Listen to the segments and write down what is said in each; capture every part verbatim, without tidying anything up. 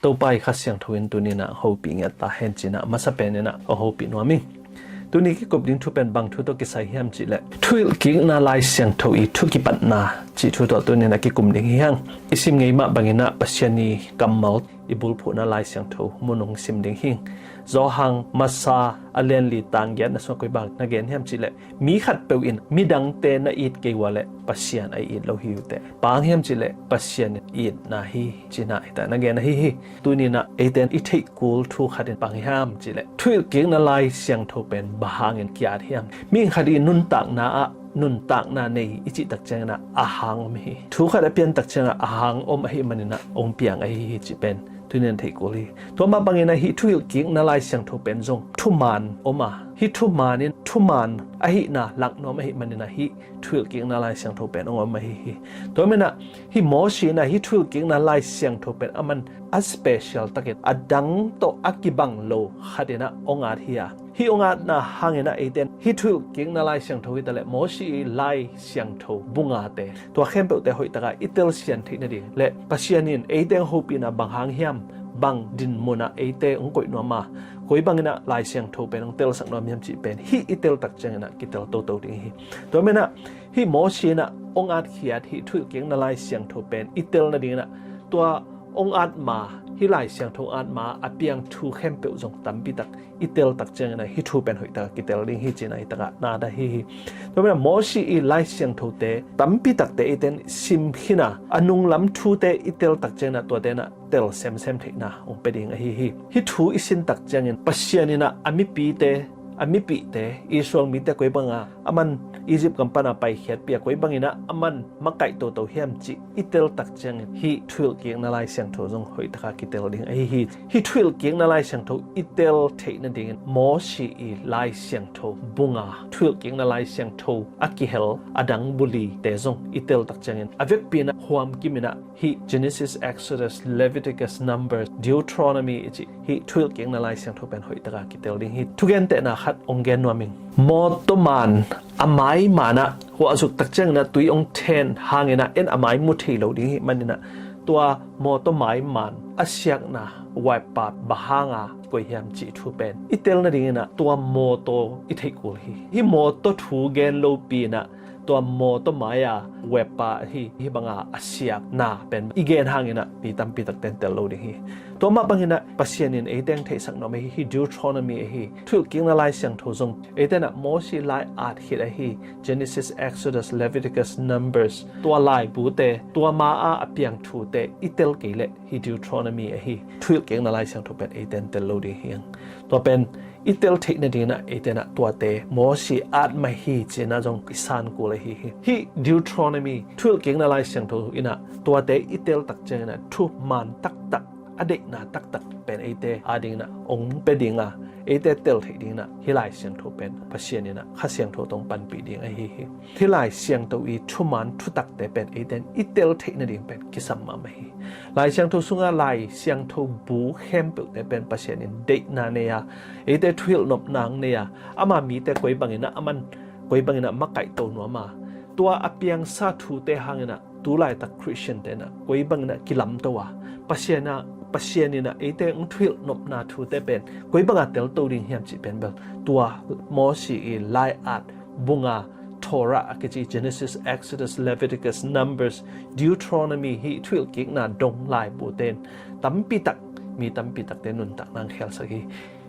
Topa i Kha Siangtho in tuni-in ah hopih ngiat ta hen ci-in ah masa pen in ah hong hopih nuam ing. Tuni kikup ding thu pen bang thu tawh kisai hiam cih leh, thuhilhkikna Lai Siangtho i thu kipatna cih thu tawh tuni-in ah kikum ding hi hang. I sim ngei mah bangin ah Pasian i kammal i bulphuhna Lai Siangtho mun hong sim ding hi. Johan masa a lian li tang giatna sungah koi bang na gen hiam cih leh, mi khatpeuh in midangte na it kei ua leh Pasian a it lo hi uh teh. Bang hang hiam cih leh Pasian itna hi, ci-in ah hita na gen ahi hi. Tuni-in ah eite in i theih kul thu khat in bang hiam cih leh, thuhilhkikna Lai Siangtho pen bang hangin ki-at hiam? Mi khat i nuntakna ah nuntakna nei i cih tak ciangin ah a hang om hi. Thu khat a pian tak ciangin ah a hang om ahih manin ah hong piang ahi hi cih pen tuni-in theih kul hi. Tua mah bangin ah hih thuhilhkikna Lai Siangtho pen zong thuman om a, hih thuman in thuman ahihna laknuam ahih manin ah hih thuhilhkikna Lai Siangtho pen hong om ahi hi. Tua manin ah hih Mawsi in ah hih thuhilhkikna Lai Siangtho pen aman a special takin a dang tawh a kibang lo khat in ah hong at hi a, hih hong atna hangin ah eite in hih thuhilhkikna Lai Siangtho hi ta leh Mawsi i Lai Siangtho bu ngate, tua khempeuhte hoih takin i telsiam theih nading leh Pasian in eite hong hopihna bang hang hiam, bang dinmun ah eite hong koih nuam a, koi bangin ah Lai Siangtho pen hong telsak nuam hiam cih pen hih i tel tak ciangin ah kitel toto ding hi. Tua manin ah hih Mawsi in ah hong atkhiat hih thuhilhkikna Lai Siangtho pen i tel nadingin ah tua hong at ma, hih Lai Siangtho hong at ma a piang thu khempeuh zong tampi tak i tel tak ciangin ah hih thu pen hoih takin kitel ding hi ci-in ah hih takah na at ahi hi. Tua manin ah Mawsi i Lai Siangthote tampi takte eite in sim khin a, a nunglam thute i tel tak ciangin ah tuate in ah tel semsem theihna hong pia ding ahi hi. Hih thu i sin tak ciangin Pasian in ah a mipite, a mipihte, Israel mite koi bangin ah aman Egypt gam panin ah paikhiatpih a koi bangin ah aman makaih toto hiam cih i tel tak ciangin hih thuhilhkikna Lai Siangtho zong hoih takin kitel ding ahi hi. Hih thuhilhkikna Lai Siangtho i tel theih nadingin Mawsi i Lai Siangtho bu nga, thuhilhkikna Lai Siangtho a kihel a dang bu lite zong i tel tak ciangin a vekpi in ah huamkim in ah hih Genesis, Exodus, Leviticus, Numbers, Deuteronomy i cih hih thuhilhkikna Lai Siangtho pen hoih takin kitel ding hi. Thugentehna khat hong gen nuam ing. Mawtaw man a maiman ah huahzuk tak ciangin ah tui hong then hangin ah en a mai mu thei lo ding ahih manin ah tua mawtaw maiman a siakna webpa bang hanga koih hiam cih thu pen i tel nadingin ah tua mawtaw i theih kul hi. Hih mawtaw thu gen lopi in ah tua mawtaw mai-a webpa ahi, hih banga a siakna pen i gen hangin ah mi tampi takte in tel lo ding hi. Tua mah bangin ah Pasian in eite hong theihsak nuam ahi hih Deuteronomy ahi, thuhilhkikna Lai Siangtho zong eite in ah Mawsi lai at khit ahi Genesis, Exodus, Leviticus, Numbers, tua laibute, tua ma-a a piang thute i tel kei leh hih Deuteronomy ahi thuhilhkikna Lai Siangtho pen eite in tel lo ding hi hang. Tua pen i tel theih nadingin ah eite in ah tuate Mawsi at mah hi ci-in ah zong i san kul ahi hi. Hih Deuteronomy thuhilhkikna Lai Siangtho in ah tuate i tel tak ciangin ah thuman taktak, a deihna taktak pen eite adingin ah hong pia ding a, eite tel theih dingin ah hih Lai Siangtho pen Pasian in ah Kha Siangtho tawh hong panpih ding ahi hi. Hih Lai Siangtho i thuman thutakte pen eite in i tel theih nading pen kisam mahmah hi. Lai Siangtho sungah Lai Siangtho bu khempeuhte pen Pasian in deihna nei a, eite thuhilh nopna hong nei a, ama mite koi bangin ah aman koi bangin ah makaihto nuam a, tua a piangsa thute hangin ah tu laitak Khristiante in ah koi bangin ah kilamto a, Pasian ah, Pasian in ah eite hong thuhilh nopna thute pen koi banga telto ding hiam cih pen bel tua Mawsi i lai-at bu nga, Torah a kici, Genesis, Exodus, Leviticus, Numbers, Deuteronomy, hih thuhilhkikna dong laibute in tampi tak, mi tampi takte nuntakna hong khelsak hi.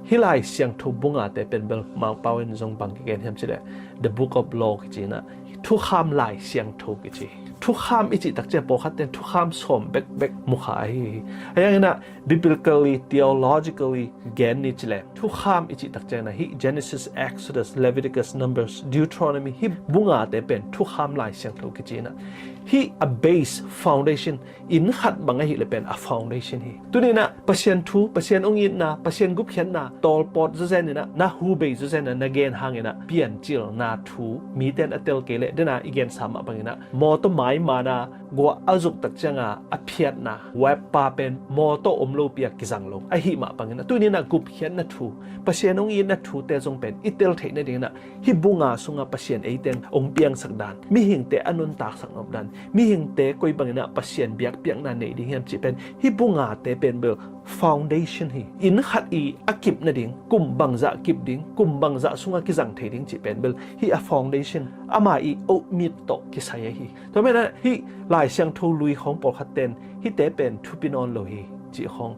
Hih Lai Siangtho bu ngate pen bel Mangpau in zong bang kigen hiam cih leh The Book of Law kici in ah, thukham Lai Siangtho kici. Thukham i cih tak ciang pawlkhatte in thukham sawm bekbek mu kha ahi hi. Ahi hangin ah biblically, theologically gen ni cih leh thukham i cih tak ciangin ah hih Genesis, Exodus, Leviticus, Numbers, Deuteronomy, hih bu ngate pen thukham Lai Siangtho kici in ah, hih a base, foundation, inn khat bang ahih leh pen a foundation hi. Tuni in ah Pasian thu, Pasian hong itna, Pasian gupkhiatna tawlpawt zawzen in ah, na hu bei zawzen in ah na gen hangin ah piancilna thu mite in a tel kei leh, den a i gensa mah bangin ah mawtaw maiman a guah a zuk tak cianga a phiatna web pa pen mawtaw om lopi a kizang lo ahih mah bangin a, tuni-in a gupkhiatna thu, Pasian hong itna thute zong pen i tel theih nadingin a, hih bu nga sunga Pasian ei teng hong piangsak dan, mihingte a nuntaksak nop dan, mihingte koi bangin a Pasian biakpiakna nei ding hiam cih pen, hih bu ngate pen bel foundation hi. Inn khat i a kip nading, kum bangzah kip ding, kum bangzah sunga kizang thei ding cih pen bel hih a foundation, ama i oakmeat tawh kisai ahi. Tua manin a hih Lai Siangtho lui khawng pawlkhat ten hihte pen thupi nawn lo hi cih khawng,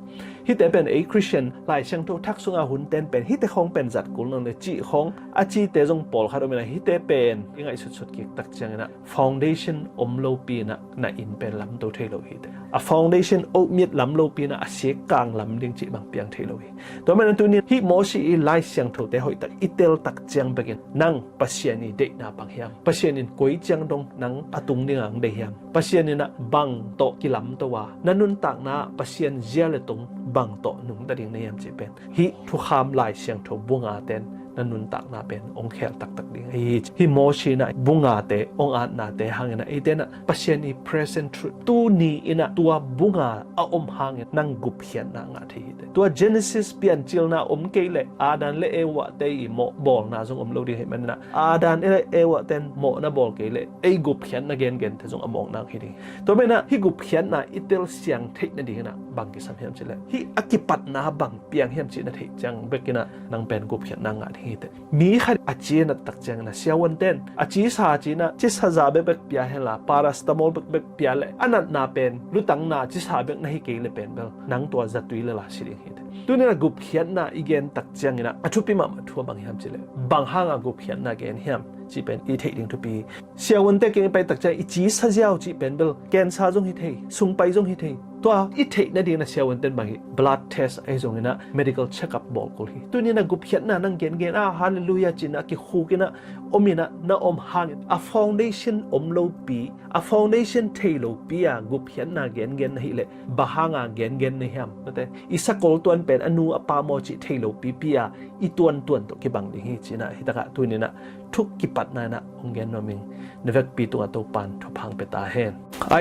hihte pen ei Christian Lai Siangtho thak sunga hun ten pen hihte khawng pen zat kul nawn lo cih khawng a cite zong pawlkhat om in a, hihte pen i ngaihsutsut kik tak ciangin a foundation om lopi in a na inn pen lamto thei lo hi teh. A foundation oakmeat lam lopi in a, a sik kang lam ding cih bang piang thei lo hi. Tua manin tuni-in hih Mawsi i Lai Siangthote hoihtak i tel tak ciang bekin nang Pasian i deihna bang hiam? Pasian in koi ciang dong nang a tung dinga hong deih hiam? Pasian in a bang tawh kilamto a, na nuntakna ah Pasian zia le tung bang tawh nungta ding na hiam cih pen hih thukham Lai Siangtho bu nga ten na nuntakna pen hong khel taktak ding ahi hi. Hih Mawsi in a bu ngate hong atnate hangin a, eite in a Pasian i present truth, tuni in a tua bu nga a om hangin nang gupkhiatna ngah thei hi teh. Tua Genesis Piancilna om kei leh Adam le Eva te i mawh bawlna zong om lo ding ahih manin a, Adam le Eva ten mawhna bawl kei leh ei gupkhiatna gengente zong a mawk nang hi ding. Tua manin a hih gupkhiatna i tel siang theih nadingin a bang kisam hiam cih leh, hih a kipatna bang piang hiam cih na theih ciang bekin a nang pen gupkhiatna ngah ding hi teh. Mi khat a ci a nat tak ciangin a siavuanten a cisa ci-in a cisa za bekbek pia henla, paracetamol bekbek pia leh a natna pen lutangna cisa bek na hi kei leh pen bel nang tua zatui le la si ding hi teh. Tuni-in a gupkhiatna i gen tak ciangin a, a thupi mahmah thu a bang hiam cih leh, bang hanga gupkhiatna gen hiam cih pen i theih ding thupi hi. Siavuante kiang i pai tak ciang i cisa ziau cih pen bel cancer zong hi thei, sungpai zong hi thei. Tua i theih nadingin a siavuanten bang hi, blood test ahi zongin a medical check-up bawl kul hi. Tuni-in a gupkhiatna nang gengen a, hallelujah ci-in a kikhuk in a om in a na om hangin a foundation om lopi, a foundation thei lopi a gupkhiatna gengen na hih leh bang hanga gengen na hiam? Mate, i sakol tuan pen a nu a pa maw cih thei lopipi a i tuantuan tawh kibang ding hi ci-in a, hih takah tuni-in a thu kipatna in a hong gen nuam ing. Na vekpi tungah Topa'n thupha hong pia ta hen.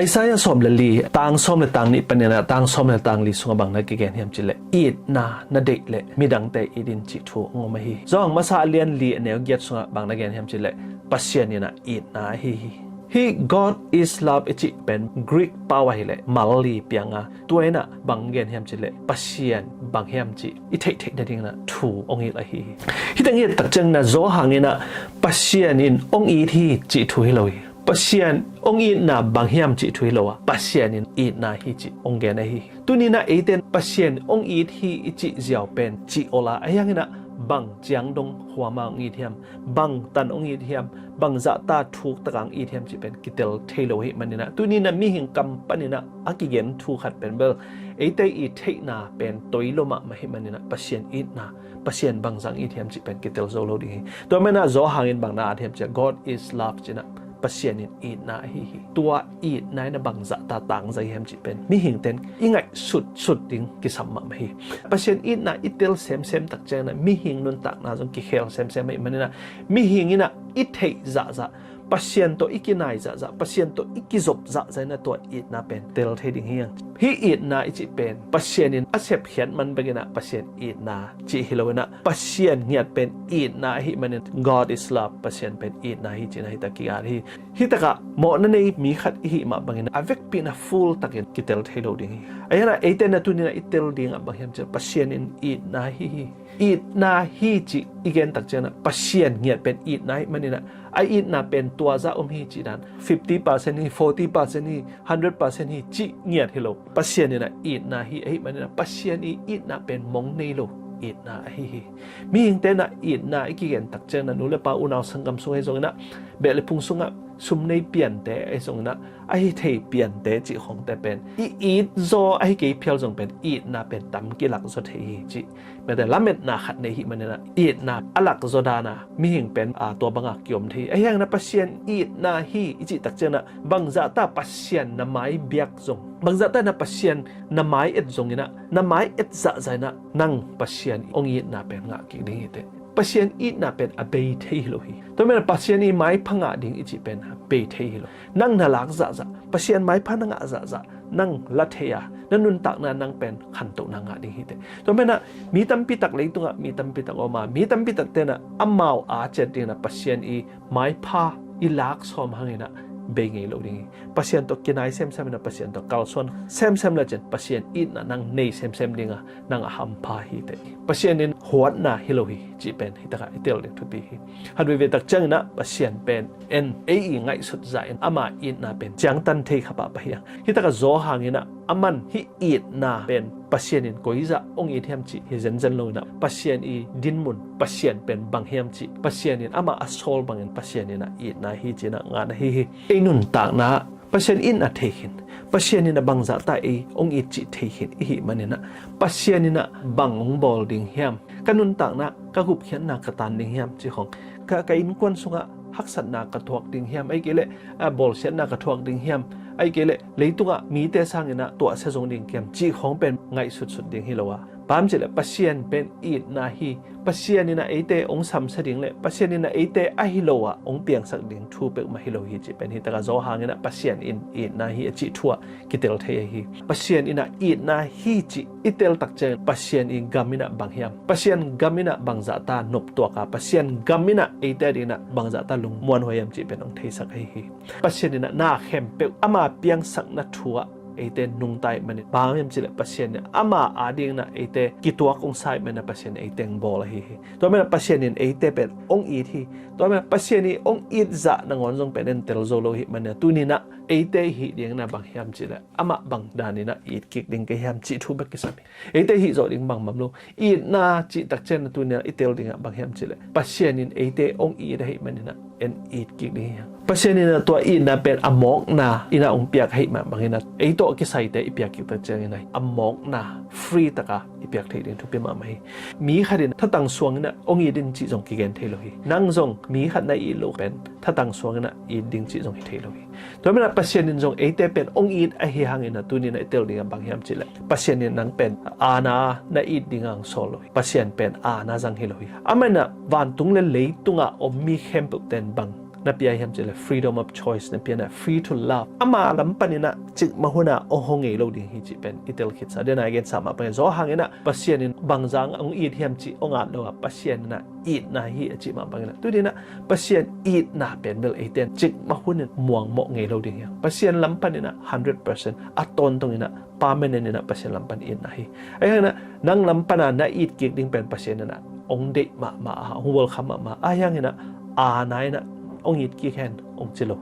Isaiah sawm le li, tang sawm le tang nih panin a tang sawm le tang li sungah bang na kigen hiam cih leh, itna na deih leh midangte it in cih thu hong om ahi hi. Johan masa a lian li a neu giat sungah bang na gen hiam cih leh, Pasian in a itna ahi hi. Hih God is love i cih pen Greek pau ahih leh mal li piang a, tua in a bang gen hiam cih leh Pasian bang hiam cih i theihtheih nadingin a thu hong hilh ahi hi. Hih teng i et tak ciangin a Johan in a Pasian in hong it hi cih thu hi lo hi. Pasian hong itna bang hiam cih thu hi lo a, Pasian in itna hi cih hong gen ahi hi. Tuni-in a eite in Pasian hong it hi i cih ziau pen cih awl a, ahi hangin a bang ciang dong khuama hong it hiam, bang tan hong it hiam, bang zahta thuk taka hong it hiam cih pen kitel thei lo ahih manin a, tuni-in a mihing kam panin a a kigen thu khat pen bel eite i theihna pen toi lo mahmah ahih manin a Pasian itna, Pasian bangzah hong it hiam cih pen kitel zo lo ding hi. Tua manin a Johan in bang na at hiam cih leh, God is love ci-in a Pasian in itna ahi hi. Tua itna in a bangzahta tangzai hiam cih pen mihingte in i ngaihsutsut ding kisam mahmah hi. Pasian itna i tel semsem tak ciangin a mihing nuntakna zong kikhel semsem ahih manin a, mihing in a i theih zahzah, Pasian tawh i kinai zahzah, Pasian tawh i kizop zahzah in a tua itna pen tel thei ding hi hang. Hih itna i cih pen Pasian in a sepkhiat man bekin a Pasian itna cih hi lo in a, Pasian ngiat pen itna ahih manin, God is love, Pasian pen itna hi ci-in a hih tak kiat hi. Hih takah mawhna nei mi khat i hih mah bangin a vekpi in a full takin kitel thei lo ding hi. Ahi hangin a eite in a tuni-in a i tel dingah bang hiam cih leh, Pasian in itna hi hi. Itna hi cih i gen tak ciangin a Pasian ngiat pen itna ahih manin a, a itna pen tua zah om hi cih dan, fifty percent hi, forty percent hi, hundred percent hi cih ngiat hi lo. Pasian in a itna hi ahih manin a Pasian i itna pen mong nei lo itna ahi hi. Mihingte in a itna i kigen tak ciangin a nu le pa, unau sanggam sung ahi zongin a, beh le phung sungah sum nei piante ahi zongin a, a hi thei piante cih khawngte pen i it zaw ahi kei phial zong pen itna pen tam kilak zaw thei hi cih, mete lametna khat nei ahih manin a itna a lak zaw dan a mihing pen a tua banga kiom thei hi. Ahi hangin a Pasian itna hi i cih tak ciangin a bangzahta Pasian na mai biak zong, bangzahta in a Pasian na mai et zongin a, na mai et zahzah in a nang Pasian hong itna pen ngah kik ding hi teh. Pasian itna pen a bei thei hi lo hi. Tua manin Pasian i maipha ngah ding i cih pen a bei thei hi lo. Nang na lak zahzah, Pasian maipha na ngah zahzah, nang la thei a, na nuntakna nang pen khantohna ngah ding hi teh. Tua manin mi tampi tak leitungah, mi tampi tak om a, mi tampi tak tenah amau a ciat dingin ah Pasian i maipha i lak sawm hangin ah bei ngei lo ding hi. Pasian tawh kinai semsem in ah, Pasian tawh kalsuan semsem le cin, Pasian itna nang nei semsem ding a, nang a hampha hi teh. Pasian in huatna hi lo hi cih pen hi takah i tel ding thupi hi. Hat veivei tak ciangin ah Pasian pen en ei i ngaihsut zah in ama itna pen ciangtan thei kha pahpah hi hang. Hi takah Johan in ah aman hih itna pen Pasian in koi zah hong it hiam cih hi zenzen lo in ah, Pasian i dinmun, Pasian pen bang hiam cih, Pasian in amah a sawl bangin Pasian in ah itna hi ci-in ah ngan ahi hi. Ei nuntakna Pasian itna thei khin, Pasian in ah bangzah ta ei hong it cih thei khin i hih manin ah, Pasian in ah bang hong bawl ding hiam, ka nuntakna, ka gupkhiatna ka tan ding hiam cih khawng, ka, ka innkuan sungah haksatna ka thuak ding hiam, ahih kei leh, a, bawlsiatna ka thuak ding hiam, ahih kei leh leitungah mite sangin ah tuahsia zong ding kiam cih khawng pen ngaihsutsut ding hi lo a, bang hiam cih leh Pasian pen itna hi. Pasian in ah eite hong samsia ding le Pasian in ah eite ahi lo ah hong piangsak ding thu peuhmah hi lo hi cih pen hi takah Johan in ah Pasian in itna hi a cih thu ah kitel thei ahi hi. Pasian in ah itna hi cih i tel tak ciangin Pasian i gam in ah bang hiam, Pasian gam in ah bangzah ta noptuak a, Pasian gam in ah eite adingin ah bangzah ta lungmuanhuai hiam cih pen hong theisak ahi hi. Pasian in ah na khempeuh ama piangsakna thu ah eite nungta ahih manin, bang hiam cih leh Pasian in ama adingin ah eite kituak hong sa ahih manin ah Pasian in eite hong bawl ahi hi. Tua manin ah Pasian in eite pen hong it hi. Tua manin ah Pasian i hong it zah nangawn zong pen en tel zo lo ahih manin ah, tuni-in ah eite i hih dingin ah bang hiam cih leh amah bang danin ah i it kik ding ka hiam cih thu bek kisam hi. Eite i hih zawh ding bang om lo. Itna cih tak ciangin ah tuni-in ah i tel ding ah bang hiam cih leh Pasian in eite hong it ahih manin ah en it kik ding hi hang. Pasian in ah tua itna pen a mawkna in ah hong piak ahih mah bangin ah, ei tawh a kisaite i piak kik tak ciangin ah a mawkna free taka i piak theih ding thupi mahmah hi. Mi khat in thatang suangin ah hong it in cih zong kigen thei lo hi. Nang zong mi khat na it loh pen thatang suangin ah it ding cih zong hi thei lo hi. Tua manin ah Pasian in zong eite pen hong it ahih hangin ah tuni-in ah i tel ding ah bang hiam cih leh, Pasian in nang pen aana na it ding ah hong sawl lo hi. Pasian pen aana zang hi lo hi. Amah in ah vantung le leitungah om mi khempeuh ten bang na pia hiam cih leh freedom of choice na pia in ah, free to love. Ama lam panin ah cikmah hun ah hong hawh ngei lo ding hi cih pen i tel khitsa. Tua-in ah i gensa mah bangin, Johan in ah Pasian in bangzah hong it hiam cih hong at lo a, Pasian in ah itna hi a cih mah bangin ah, tuni-in ah Pasian itna pen bel eite in cikmah hun in muangmawh ngei lo ding hi hang. Pasian lam panin ah hundred percent a tawntungin ah permanent in ah Pasian lam pan itna hi. Ahih hangin ah nang lam pan a na it kik ding pen Pasian in ah hong deih mahmah a, hong welcome mahmah a, ahih hangin ah aana in ah hong it kik hen hong ci lo.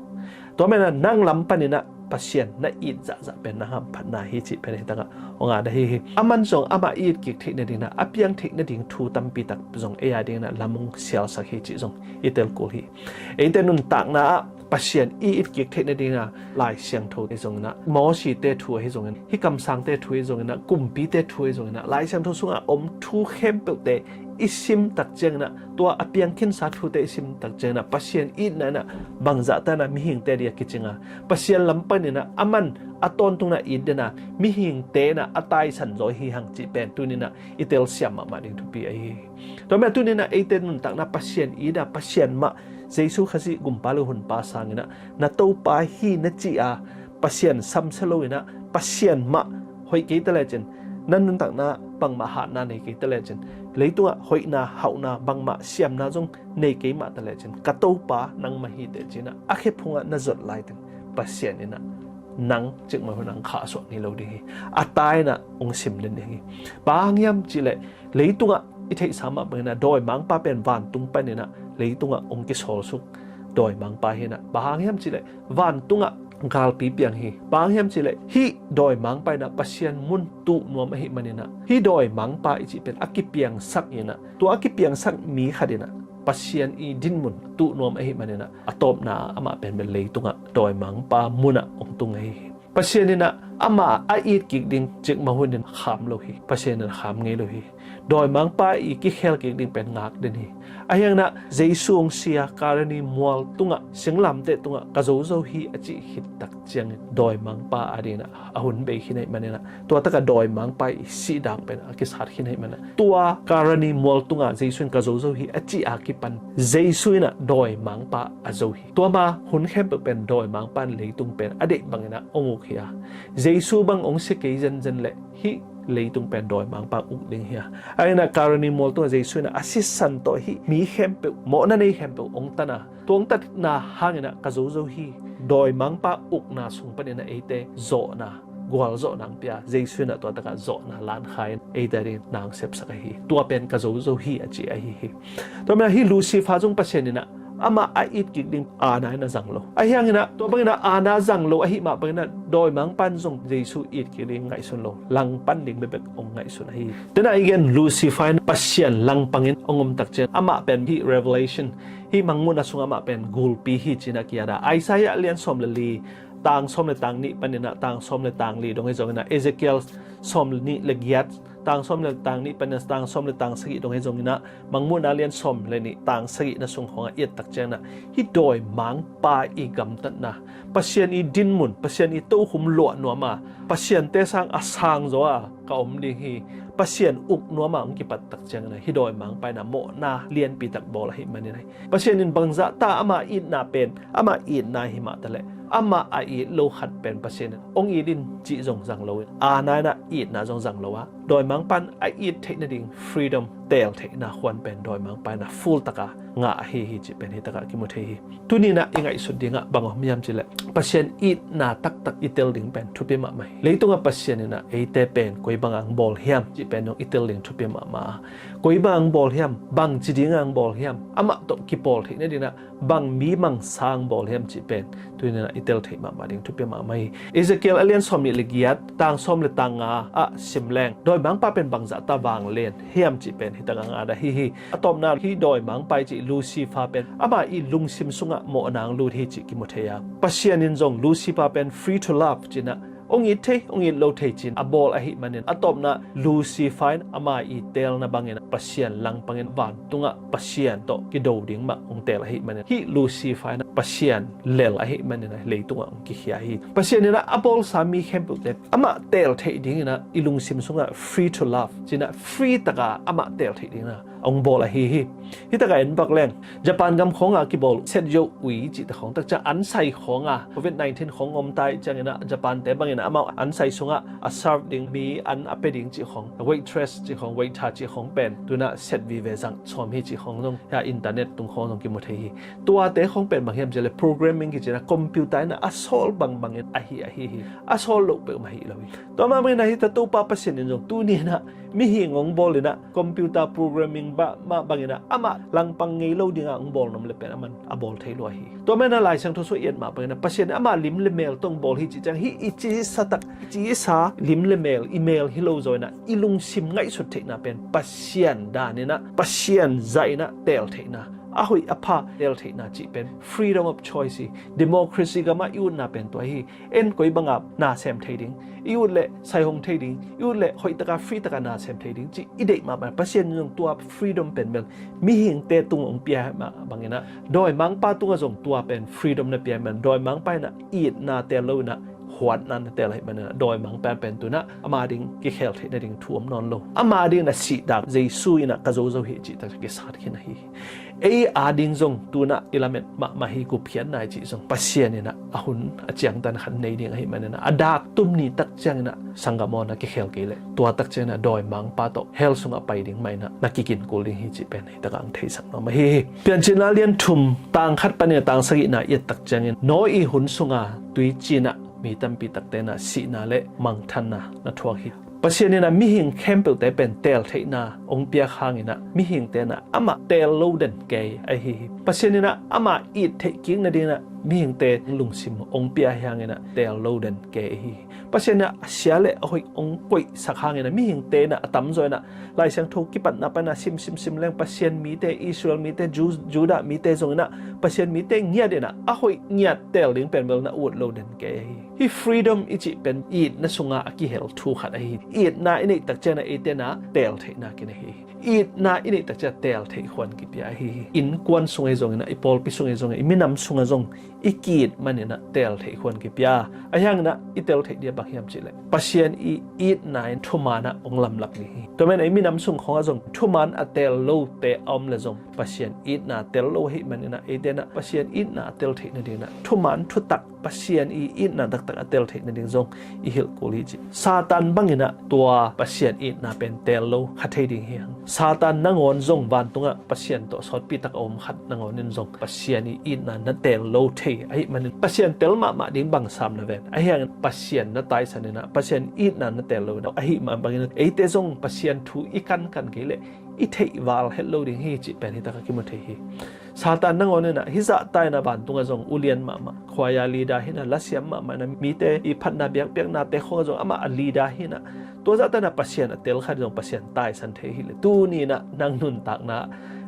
Tua manin ah nang lam panin ah Pasian na it zahzah pen na hamphatna hi cih pen hi takah hong at ahi hi. Aman zong amah i it kik theih nadingin ah a piang theih nading thu tampi tak zong ei adingin ah lam hong sialsak hi cih zong i tel kul hi. Eite nuntakna ah Pasian i it kik theih nadingin ah Lai Siangtho ahi zongin ah, Mosite thu ahi zongin, hih kamsangte thu ahi zongin ah, kumpite thu ahi zongin ah, Lai Siangtho sungah om thu khempeuhte i sim tak ciangin ah, tua a piang khinsa thute i sim tak ciangin ah, Pasian itna in ah bangzah ta in ah mihingte ading a kicing a, Pasian lam panin ah aman a tawntungin ah it den a, mihingte in ah a taisan zaw hi hang cih pen tuni-in ah i telsiam mahmah ding thupi ahi hi. Tua manin ah tuni-in ah eite nuntakna Pasian it a, Pasian mah, Jesu Khazih Gumpa le Honpa sangin ah, na Topa hi na ci a, Pasian samsia lo-in ah, Pasian mah hoih kei ta lecin, na nuntakna bangmah hatna nei kei ta lecin, leitungah hoihna hauhna bangmah siamna zong nei kei mah ta lecin, ka Topa nangmah hi teh ci-in ah a khe phungah na zot laiteng, Pasian in ah nang cikmah hun ah hong khahsuah ngei lo ding hi. A tai-in ah hong sim den ding hi. Bang hang hiam cih leh, leitungah i theihsa mah bangin ah dawimangpa pen vantung panin ah leitungah hong kisawlsuk dawimangpa hi-in ah, bang hang hiam cih leh vantungah galpi piang hi. Bang hang hiam cih leh hih dawimangpa in ah Pasian mun tuh nuam ahih manin ah, hih dawimangpa i cih pen a kipiangsak in ah, tua a kipiangsak mi khat in ah Pasian i dinmun tuh nuam ahih manin ah, a tawpna ah amah pen bel leitungah dawimangpa mun ah hong tung ahi hi. Pasian in ah Amah a it kik ding cikmah hun in kham lo hi. Pasian in a kham ngei lo hi. Dawimangpa i kikhel kik ding pen ngak den hi. Ahi hangin ah Jesu hong si a, Kalvari mual tungah, singlamteh tungah ka zozo hi a cih khit tak ciangin dawimangpa adingin ah a hun bei khin ahih manin ah, tua takah dawimangpa i sihdan pen a kisat khin ahih manin ah, tua Kalvari mual tungah Jesu in ka zozo hi a cih a kipan Jesu in ah dawimangpa a zo hi. Tua ma hun khempeuh pen dawimangpa in leitung pen a deih bangin ah hong uk hi a, Jesu bang hong si kei zenzen leh hih leitung pen dawimangpa uk ding hi a. Ahi hangin ah Kalvari mual tungah Jesu in ah a sisan tawh hih mi khempeuh, mawhna nei khempeuh hong tan a, tua hong tatna hangin ah ka zozo hi. Dawimangpa ukna sung panin ah eite zawhna, gualzawhna hong pia, Jesu in ah tua takah zawhna lankha in eite adingin na hong sepsak ahi hi. Tua pen ka zozo hi a ci ahi hi. Tua manin ah hih Lucifer zong Pasian in ah amah a it kik ding aana in a zang lo. Ahi hangin ah tua bangin ah aana zang lo ahih mah bangin ah dawimangpa in zong Jesu it kik ding ngaihsun lo, langpan ding bekbek hong ngaihsun ahi hi. Tua in ah i gen Lucifer in Pasian langpangin hong om tak ciang amah pen hih Revelation, hih Mangmuhna sungah amah pen gulpi hi ci-in ah ki-at a, Isaiah a lian sawm le li, tang sawm le tang nih panin ah tang sawm le tang li dong hi zongin ah, Ezekiel sawm le nih le giat, tang sawm le tang nih panin ah tang sawm le tang sagih dong hi zongin ah, Mangmuhna a lian sawm le nih tang sagihna sung khawngah i et tak ciangin ah, hih dawimangpa i gamtatna, Pasian i dinmun, Pasian i tokhom luah nuam a, Pasiante sang a sang zaw a ka om ding hi. Pasian uk nuam a hong kipat tak ciangin ah hih dawimangpa in ah mawhna lianpi tak bawl ahih manin ah, Pasian in bangzah ta amah itna pen, amah itna hi mah taleh, amah a it lo khat pen Pasian in hong it in cih zong zang lo in, aana in ah itna zong zang lo a, dawimangpa in a it theih nading freedom, teel theihna khuan pen dawimangpa in ah full taka ngah ahi hi cih pen hih takah kimu thei hi. Tuni in ah i ngaihsut dingah bang om hiam cih leh, Pasian itna taktak i tel ding pen thupi mahmah hi. Leitungah Pasian in ah eite pen koi bangah hong bawl hiam cih pen zong i tel ding thupi mahmah a, koi bangah hong bawl hiam, bangci dingah hong bawl hiam, amah tawh kipawl theih nadingin ah bang mi mang sa hong bawl hiam cih pen tuni in ah i tel theih mahmah ding thupi mahmah hi. Ezekiel a lian sawm nih le giat, tang sawm le tang nga ah sim leng, dawimangpa pen bangzah ta vanglian hiam cih pen hih takah hong at ahi hi. A tawpna, hih dawimangpa i cih Lucifer pen amah i lungsim sungah mawhna hong lut hi cih kimu thei a, Pasian in zong Lucifer pen free to love ci-in ah hong it thei, hong it lo thei ci-in a bawl ahih manin, a tawpna Lucifer in ama i teelna bangin ah Pasian langpangin vantungah Pasian tawh kido ding mah hong teel ahih manin, hih Lucifer in ah Pasian lel ahih manin ah leitungah hong kikhia hi. Pasian in ah a bawlsa mi khempeuhte amah teel theih dingin ah i lungsim sungah free to love ci-in ah free taka amah teel theih dingin ah hong bawl ahi hi. Hih takah en pak leng, Japan gam khawngah kibawl Set Yo Ui cihte khawng tak ciang an sai khawngah covid nineteen khawng om ta ih ciangin ah Japan-te bangin amau an sai sungah a serve ding mi an a pia ding cih khawng, waitress cih khawng, waiter cih khawng pen tu-in ah set vive zang sawm hi cih khawng zong, hia internet tung khawng zong kimu thei hi. Tuate khawng pen bang hiam cih leh programming kici-in ah computer in ah a sawl bangbangin ahi ahi hi. A sawl loh peuhmah hi lo hi. Tua mah bangin ah hih ta Topa Pasian in zong tuni in ah mihing hong bawl in ah computer programming bah mah bangin ah amah langpang ngei lo dingah hong bawl nuam leh pen aman a bawl thei lua hi. Tua manin ah Lai Siangtho sung i et mah bangin ah Pasian in amah lim le mel tawh hong bawl hi cih ciang hih i cisa tak, i cisa lim le mel, i mel hi lo zaw in ah i lungsim ngaihsut theihna pen Pasian dan in ah, Pasian zah in ah teel theihna, a hoih a pha teel theihna cih pen freedom of choice hi. Democracy gamah i utna pen tua hi. En koi bangah na sem thei ding, i ut leh sai hong thei ding, i ut leh hoih taka free taka na sem thei ding cih i deih mahmah. Pasian in zong tua freedom pen bel mihingte tung hong pia mah bangin ah dawimangpa tungah zong tua pen freedom na pia man, dawimangpa in ah itna teel lo in ah huatna na teel ahih manin ah dawimangpa pen tu-in ah ama ding kikhel theih nading thu om nawn lo. Ama dingin ah sihdan, Jesu in ah ka zozo hi cih tak kisat khin ahi hi. Ei ading zong tu-in ah i lamet mahmah hi. Gupkhiatna i cih zong Pasian in ah a hun a ciangtan khat nei ding ahih manin ah a dak tum ni tak ciangin ah sanggam aw na kikhel kei leh tua tak ciangin ah dawimangpa tawh hell sungah pai ding mah in ah na kikin kul ding hi cih pen hih takah hong theisak nuam ahi hi. Piancilna lian thum, tang khat panin ah tang sagihna i et tak ciangin Noah i hun sunga tuiciin ah mi tampi takte in ah sihna le mangthanna na thuak hi. Pasian in ah mihing khempeuhte pen teel theihna hong piak hangin ah mihingte in ah amah teel lo den kei ahi hi. Pasian in ah amah it theih kik nadingin ah mihingte lungsim hong pia hi hangin ah teel lo den kei hi. Pasian in ah a sia le a hoih hong koihsak hangin ah mihingte in ah a tamzaw in ah Lai Siangtho kipatna pan ah simsim sim leng Pasian mite, Israel mite, Ju- Judah mite zong in ah Pasian mite ngiat in ah a hoih ngiat teel ding pen bel na ut lo den kei hi. Hih freedom i cih pen itna sungah a kihel thu khat ahi hi. Itna i neih tak ciangin ah eite in ah teel theihna kinei hi. Itna i neih tak ciangin ah teel theih khuan kipia ahi hi. Innkuan sung ahi zongin ah, i pawlpi sung ahi zongin ah, i minam sungah zong i ki-it manin ah teel theih khuan kipia. Ahi hangin ah i teel theih ding ah bang hiam cih leh Pasian i itna in thuman ah hong lamlap ding hi. Tua manin ah i minam sung khawngah zong thuman a teel lote a om leh zong Pasian itna teel lo ahih manin ah eite in ah Pasian itna a teel theih nadingin ah thuman thutak Pasian i itna taktak a teel theih nading zong i hilh kul hi ci. Satan bangin ah tua Pasian itna pen teel lo kha thei ding hi hang. Satan nangawn zong vantungah Pasian tawh sawtpi tak a om khat nangawn in zong Pasian i itna na teel lo thei ahih manin Pasian teel mahmah ding bang sam na ven. Ahi hangin Pasian na taisan in ah Pasian itna na teel lo in ah ahih mah bangin ah eite zong Pasian thu i kankan kei leh i theih val het lo ding hi cih pen hi takah kimu thei hi. Satan nangawn in ah hih zahta in ah vantungah zong ulian mahmah, khuaia leader hi in ah lasiam mahmah in ah mite i phatna biakpiaknate khawngah zong amah a leader hi in ah tua zahta in ah Pasian a teel khat zong Pasian taisan thei hi leh tuni in ah nang nuntakna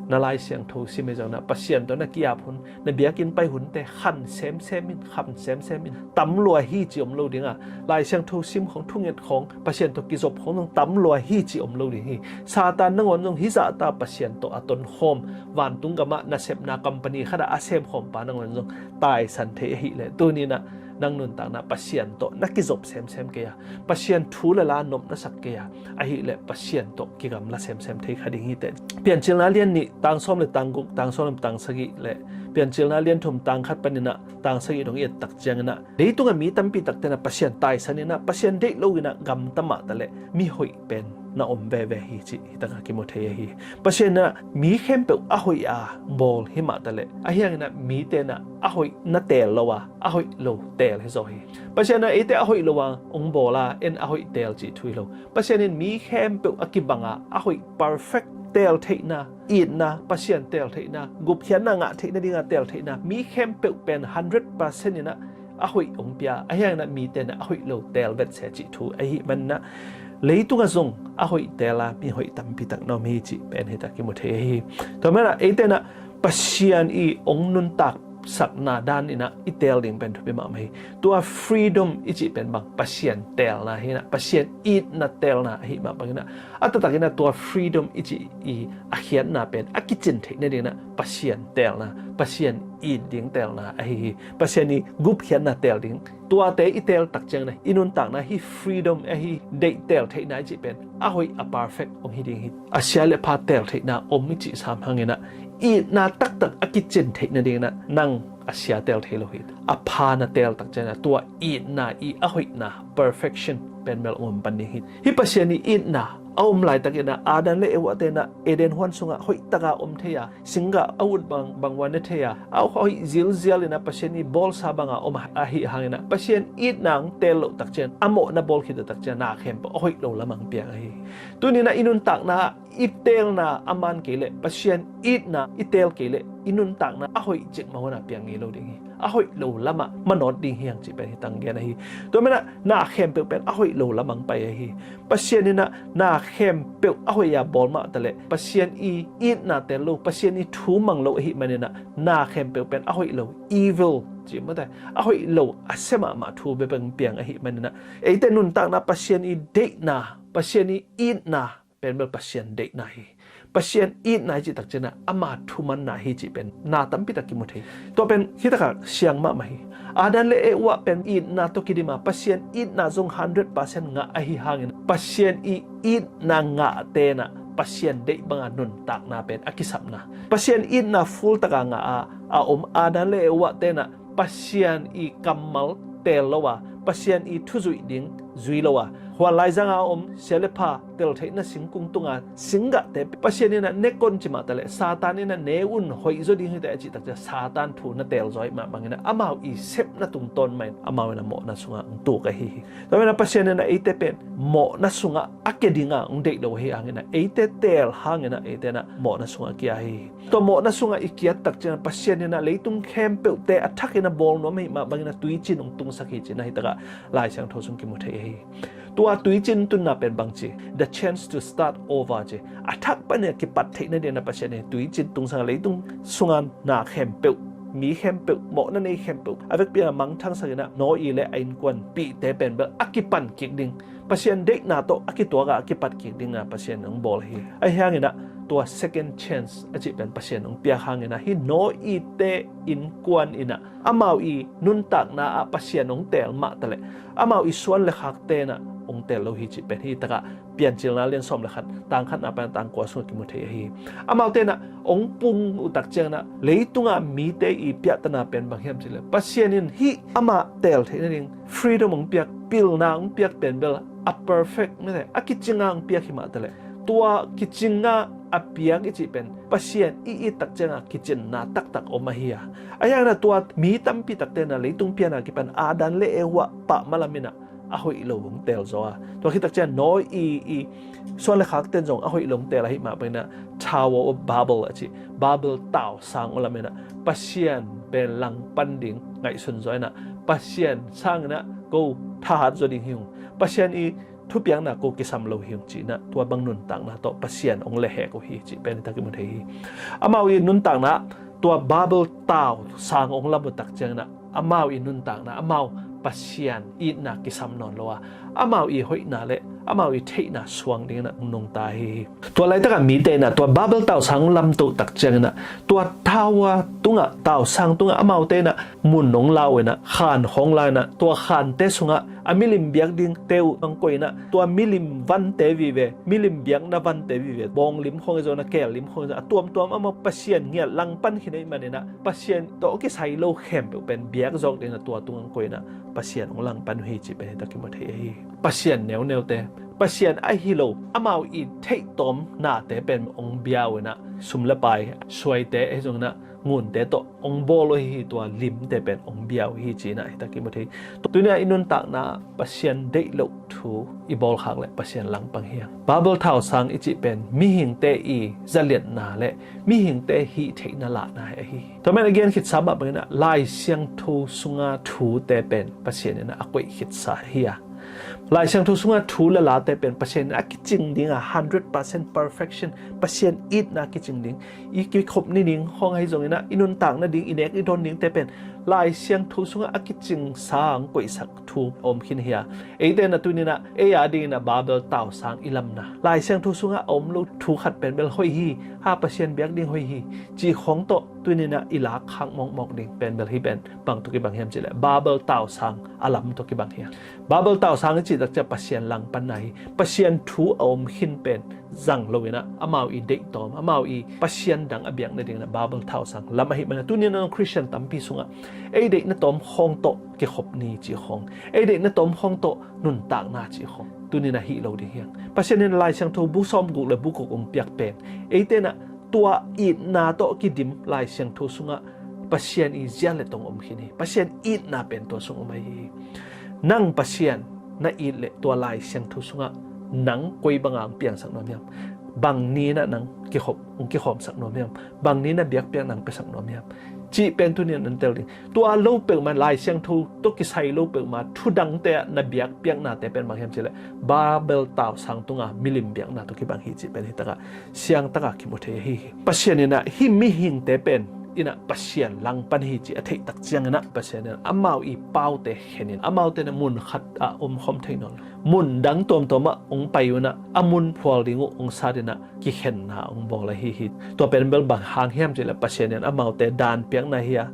na Lai Siangtho sim ahi zongin ah Pasian tawh na ki-ap hun, na biakinn pai hunte khan semsem in, kham semsem in. Tam lua hi ci om lo ding a, Lai Siangtho sim khawng, thunget khawng, Pasian tawh kizop khawng zong tam lua hi ci om lo ding hi. Satan nangawn zong hih zahta Pasian tawh a tonkhawm, vantung gamah nasepna company khatah a semkhawmpa nangawn zong taisan thei ahih leh tuni in ah nang nuntakna Pasian tawh na kizop semsem kei a, Pasian thu le la nop na sak kei a, ahih leh Pasian tawh kigamla semsem thei kha ding hi teh. Piancilna lian nih tang sawm le tang guk, tang sawm le tang sagih le Piancilna lian thum tang khat panin ah tang sagih dong i et tak ciangin ah leitungah mi tampi takte in ah Pasian taisan in ah Pasian deih lo in ah gamta mahta leh mihoih pen na om veve hi cih hi takah kimu thei ahi. Pasian in ah mi khempeuh a hoih a bawl hi mahta leh ahi hangin ah mite in ah a hoih na teel lo a, a hoih lo teel hi zaw hi. Pasian in ah eite a hoih lo a hong bawl a, en a hoih teel cih thu hi lo. Pasian in mi khempeuh a kibang a, a hoih perfect teel theihna, itna, Pasian teel theihna, gupkhiatna ngah theih nading a teel theihna, mi khempeuh pen hundred percent in ah a hoih hong pia, ahi hangin ah mite in ah a hoih lo teel vet se cih thu ahih manin ah leitungah zong a hoih teel a mihoih tampi tak na om hi cih pen hi takah kimu thei ahi hi. Tua manin ah eite in ah Pasian i hong nuntaksakna dan in ah i teel ding pen thupi mahmah hi. Tua freedom i cih pen bang Pasian teelna hi in ah, Pasian itna teelna ahih mah bangin ah a taktak in ah tua freedom i cih i a khiatna pen a kicin theih nading in ah Pasian teelna, Pasian it ding teelna ahi hi. Pasian i gupkhiatna teel ding, tuate i teel tak ciangin ah i nuntakna hih freedom ahi, deih teel theihna i cih pen a hoih a perfect hong hi ding hi. A sia le pha teel theihna om i cih sam hangin ah itna taktak a kicin theih nading in ah nang a sia teel thei lo hi. A pha na teel tak ciangin ah tua itna i a hoihna, perfection pen bel hong om pan ding hi. Hih Pasian i itna a om laitakin ah Adam le Eva te in ah Eden huan sungah hoih taka om thei a, singgah a ut bang, bang ua ne thei a, a hoih zilzial in ah Pasian i bawlsa banga om ahih hangin ah Pasian itna hong teel loh tak ciang, a mawhna bawl khit tak ciang na khempeuh a hoih lo lamah hong piang ahi hi. Tuni in ah i nuntakna ah i teelna a man kei leh, Pasian itna i teel kei leh i nuntakna a hoih cikmah hun ah piang ngei lo ding hi. A hoih lo lamah manawt ding hi hang cih pen hi tang gen ahi. Tua manin ah na khempeuh pen a hoih lo lamah hong pai ahi hi. Pasian in ah na khempeuh a hoih a bawl mahta leh Pasian i itna teel lo, Pasian i thu mang lo ahih manin ah na khempeuh pen a hoih lo, evil cih mawte, a hoih lo, a sia mahmah thu bek bek hong piang ahih manin ah eite nuntakna Pasian i deihna, Pasian i itna pen bel Pasian deihna hi. Pasian itna i cih tak ciangin ah ama thumanna hi cih pen na tampi tak kimu thei. Tua pen hi takah siang mahmah hi. Adam le Eva pen itna tawh kidim a, Pasian itna zong hundred percent ngah ahih hangin Pasian i itna ngahte in ah Pasian deih banga nuntakna pen a kisapna, Pasian itna full taka ngah a a om Adam le Eva te in ah Pasian i kammal teel lo a, Pasian i thuzuih ding zui lo a, Huan laizang a om sia le pha, tel theihna singkung tunga singgahte Pasian in ah ne kon ci mah taleh, Satan in ah ne un, hoih zaw ding hi teh a cih takciang Satan thu na teel zaw ahih mah bangin ah amau i sepna tungtawn mah in amau in ah mawhna sungah hong tuk ahi hi. Tua manin ah Pasian in ah eite pen mawhna sungah a kia dinga hong deih lo ahi hangin ah eite teel hangin ah eite in ah mawhna sungah a kia ahi hi. Tua mawhna sungah i kiat takciang Pasian in ah leitung khempeuhte a thakin a bawl nuam ahih mah bangin ah tuicin hong tungsak hi ci-in ah hi takah Lai Siangtho sung kimu thei ahi hi. Tua tuicin tunna pen bangci, the chance to start over ci. A thak panin a kipat theihna dingin ah Pasian in tuicin tungsak a, leitung sunga na khempeuh, mi khempeuh, mawhna nei khempeuh a vekpi-in ah mangthangsak in ah Noah le a innkuanpihte pen bel a kipan kik ding, Pasian deihna tawh a kituak a a kipat kik dingin ah Pasian in hong bawl hi. Ahi hangin ah tua second chance a cih pen Pasian hong piak hangin ah hih Noah-te innkuan in ah amau i nuntakna ah Pasian hong teel mah taleh amau i suan le khakte in ah hong teel lo hi cih pen hi takah Piancilna lian sawm le khat, tang khatna pan tang kua sungah kimu thei ahi hi. Amaute in ah hong pung uh takciangin ah leitunga mite i piahtana pen bang hiam cih leh Pasian in hih amah teel theihna ding freedom hong piak, pilna hong piak pen bel a perfect mete a kicinga hong piak hi mah taleh, tua kicinga a piak i cih pen Pasian i it takcianga kicinna taktak om ahi a. Ahi hangin ah tua mi tampi takte in ah leitung piana kipan Adam le Eva pah malam in ah a hoih lo hong teel zaw a. Tua khit takciang Noah i, i suan le khakte in zong a hoih lo hong teel ahih mah bangin ah Tower of Babel a cih, Babel tausang ong lam in ah Pasian pen langpan ding ngaihsun zaw in ah Pasian sangin ah ko thahat zaw ding hi ung, Pasian i thupiakna ko kisam lo hi ung ci-in ah tua bang nuntakna tawh Pasian hong lehhek uh hi cih pen hi tak kimu thei hi. Amau i nuntakna tua Babel tausang ong lam uh takciangin ah amau i nuntakna, amau Pasian itna kisam nawn lo a, amau i hoihna le amau i theihna suang dingin ah hong nungta hi hi. Tua laitakah mite in ah tua Babel tausang ong lamto takciangin ah tua tower tungah, tausang tungah amaute in ah mun hong la uh in ah khan hong la in ah tua khante sungah a milim biak dingte uh hong koih in ah tua milim vante vive, milim biakna vante vive, bawnglim khawng ahi zongin ah kellim khawng ahi zongin ah a tuamtuam amau Pasian ngiat langpan khin ahih manin ah Pasian tawh kisai lo khempeuh pen biak zawk dingin ah tua tung hong koih in ah Pasian hong langpan uh hi cih pen hi tak kimu thei ahi hi. Pasian neuneute, Pasian ahi lo amau i theihtawm nate pen hong bia uh in ah sum le pai, suaite ahi zongin ah ngunte tawh hong bawl uh hi hi. Tua limte pen hong bia uh hi ci-in ah hi tak kimu thei. Tuni-a i nuntakna Pasian deih loh thu i bawl khak leh Pasian langpang hi hang. Babel tausang i cih pen mihingte i zaliatna le mihingte hih theihna lahna ahi hi. Tua manin a gen khitsa mah bangin ah Lai Siangtho sunga thute pen Pasian in ah a koih khitsa hi a, Lai Siangtho sunga thu le late pen Pasian in a kicing ding a, hundred percent perfection, Pasian itna kicing ding, i kikhop ni ding khawng ahi zongin ah i nuntak nading, i nek i dawn dingte pen Lai Siangtho sungah a kicingsa hong koihsak thu a om khin hi a. Eite in ah tuni-in ah ei a dingin ah Babel tausang i lamna, Lai Siangtho sungah a om lo thu khat pen bel hoih hi, ha, Pasian biak ding hoih hi, cih khawng tawh tuni-in ah i lak khak mawkmawk ding pen bel hih pen bang tawh kibang hiam cih leh Babel tausang a lam tawh kibang hi a. Babel tausang i cih takciang Pasian langpanna hi. Pasian thu a om khin pen zang lo-in ah amau i deihtawm, amau i pasian dang a biak nadingin ah Babel tausang lam ahih manin ah tuni-in ah Khristian tampi sungah ei deihna tawm khawng tawh kikhop ni cih khawng, ei deihna tawm khawng tawh nuntakna cih khawng tuni-in ah hih lo ding hi hang. Pasian in Lai Siangtho bu sawmguk le bu guk hong piak pen eite in ah tua itna tawh kidim Lai Siangtho sungah Pasian i zia le tong om khin hi. Pasian itna pen tua sung om ahi hi. Nang Pasian na it leh tua Lai Siangtho sungah nang koi banga hong piangsak nuam hiam? Bang ni-in ah nang kikhop, hong kikhawmsak nuam hiam? Bang ni-in ah biakpiakna hong piasak nuam hiam? Cih pen tuni-in ah hong tel ding. Tua lo peuhmah, Lai Siangtho tawh kisai lo peuhmah thu dangte ah na biakpiaknate pen bang hiam cih leh Babel tausang tunga milim biakna tawh kibang hi cih pen hi takah siangtaka kimu thei ahi hi. Pasian in ah hih mihingte pen in ah Pasian langpan hi cih a theih takciangin ah Pasian in ah amau i paute khenin amaute in ah mun khat ah omkhawm thei nawn lo, mun dang tuamtuam ah hong pai un ah a mun phual ding uh hong sat in ah kikhenna hong bawl ahi hi. Tua pen bel bang hang hiam cih leh Pasian in amaute daan piakna hi a,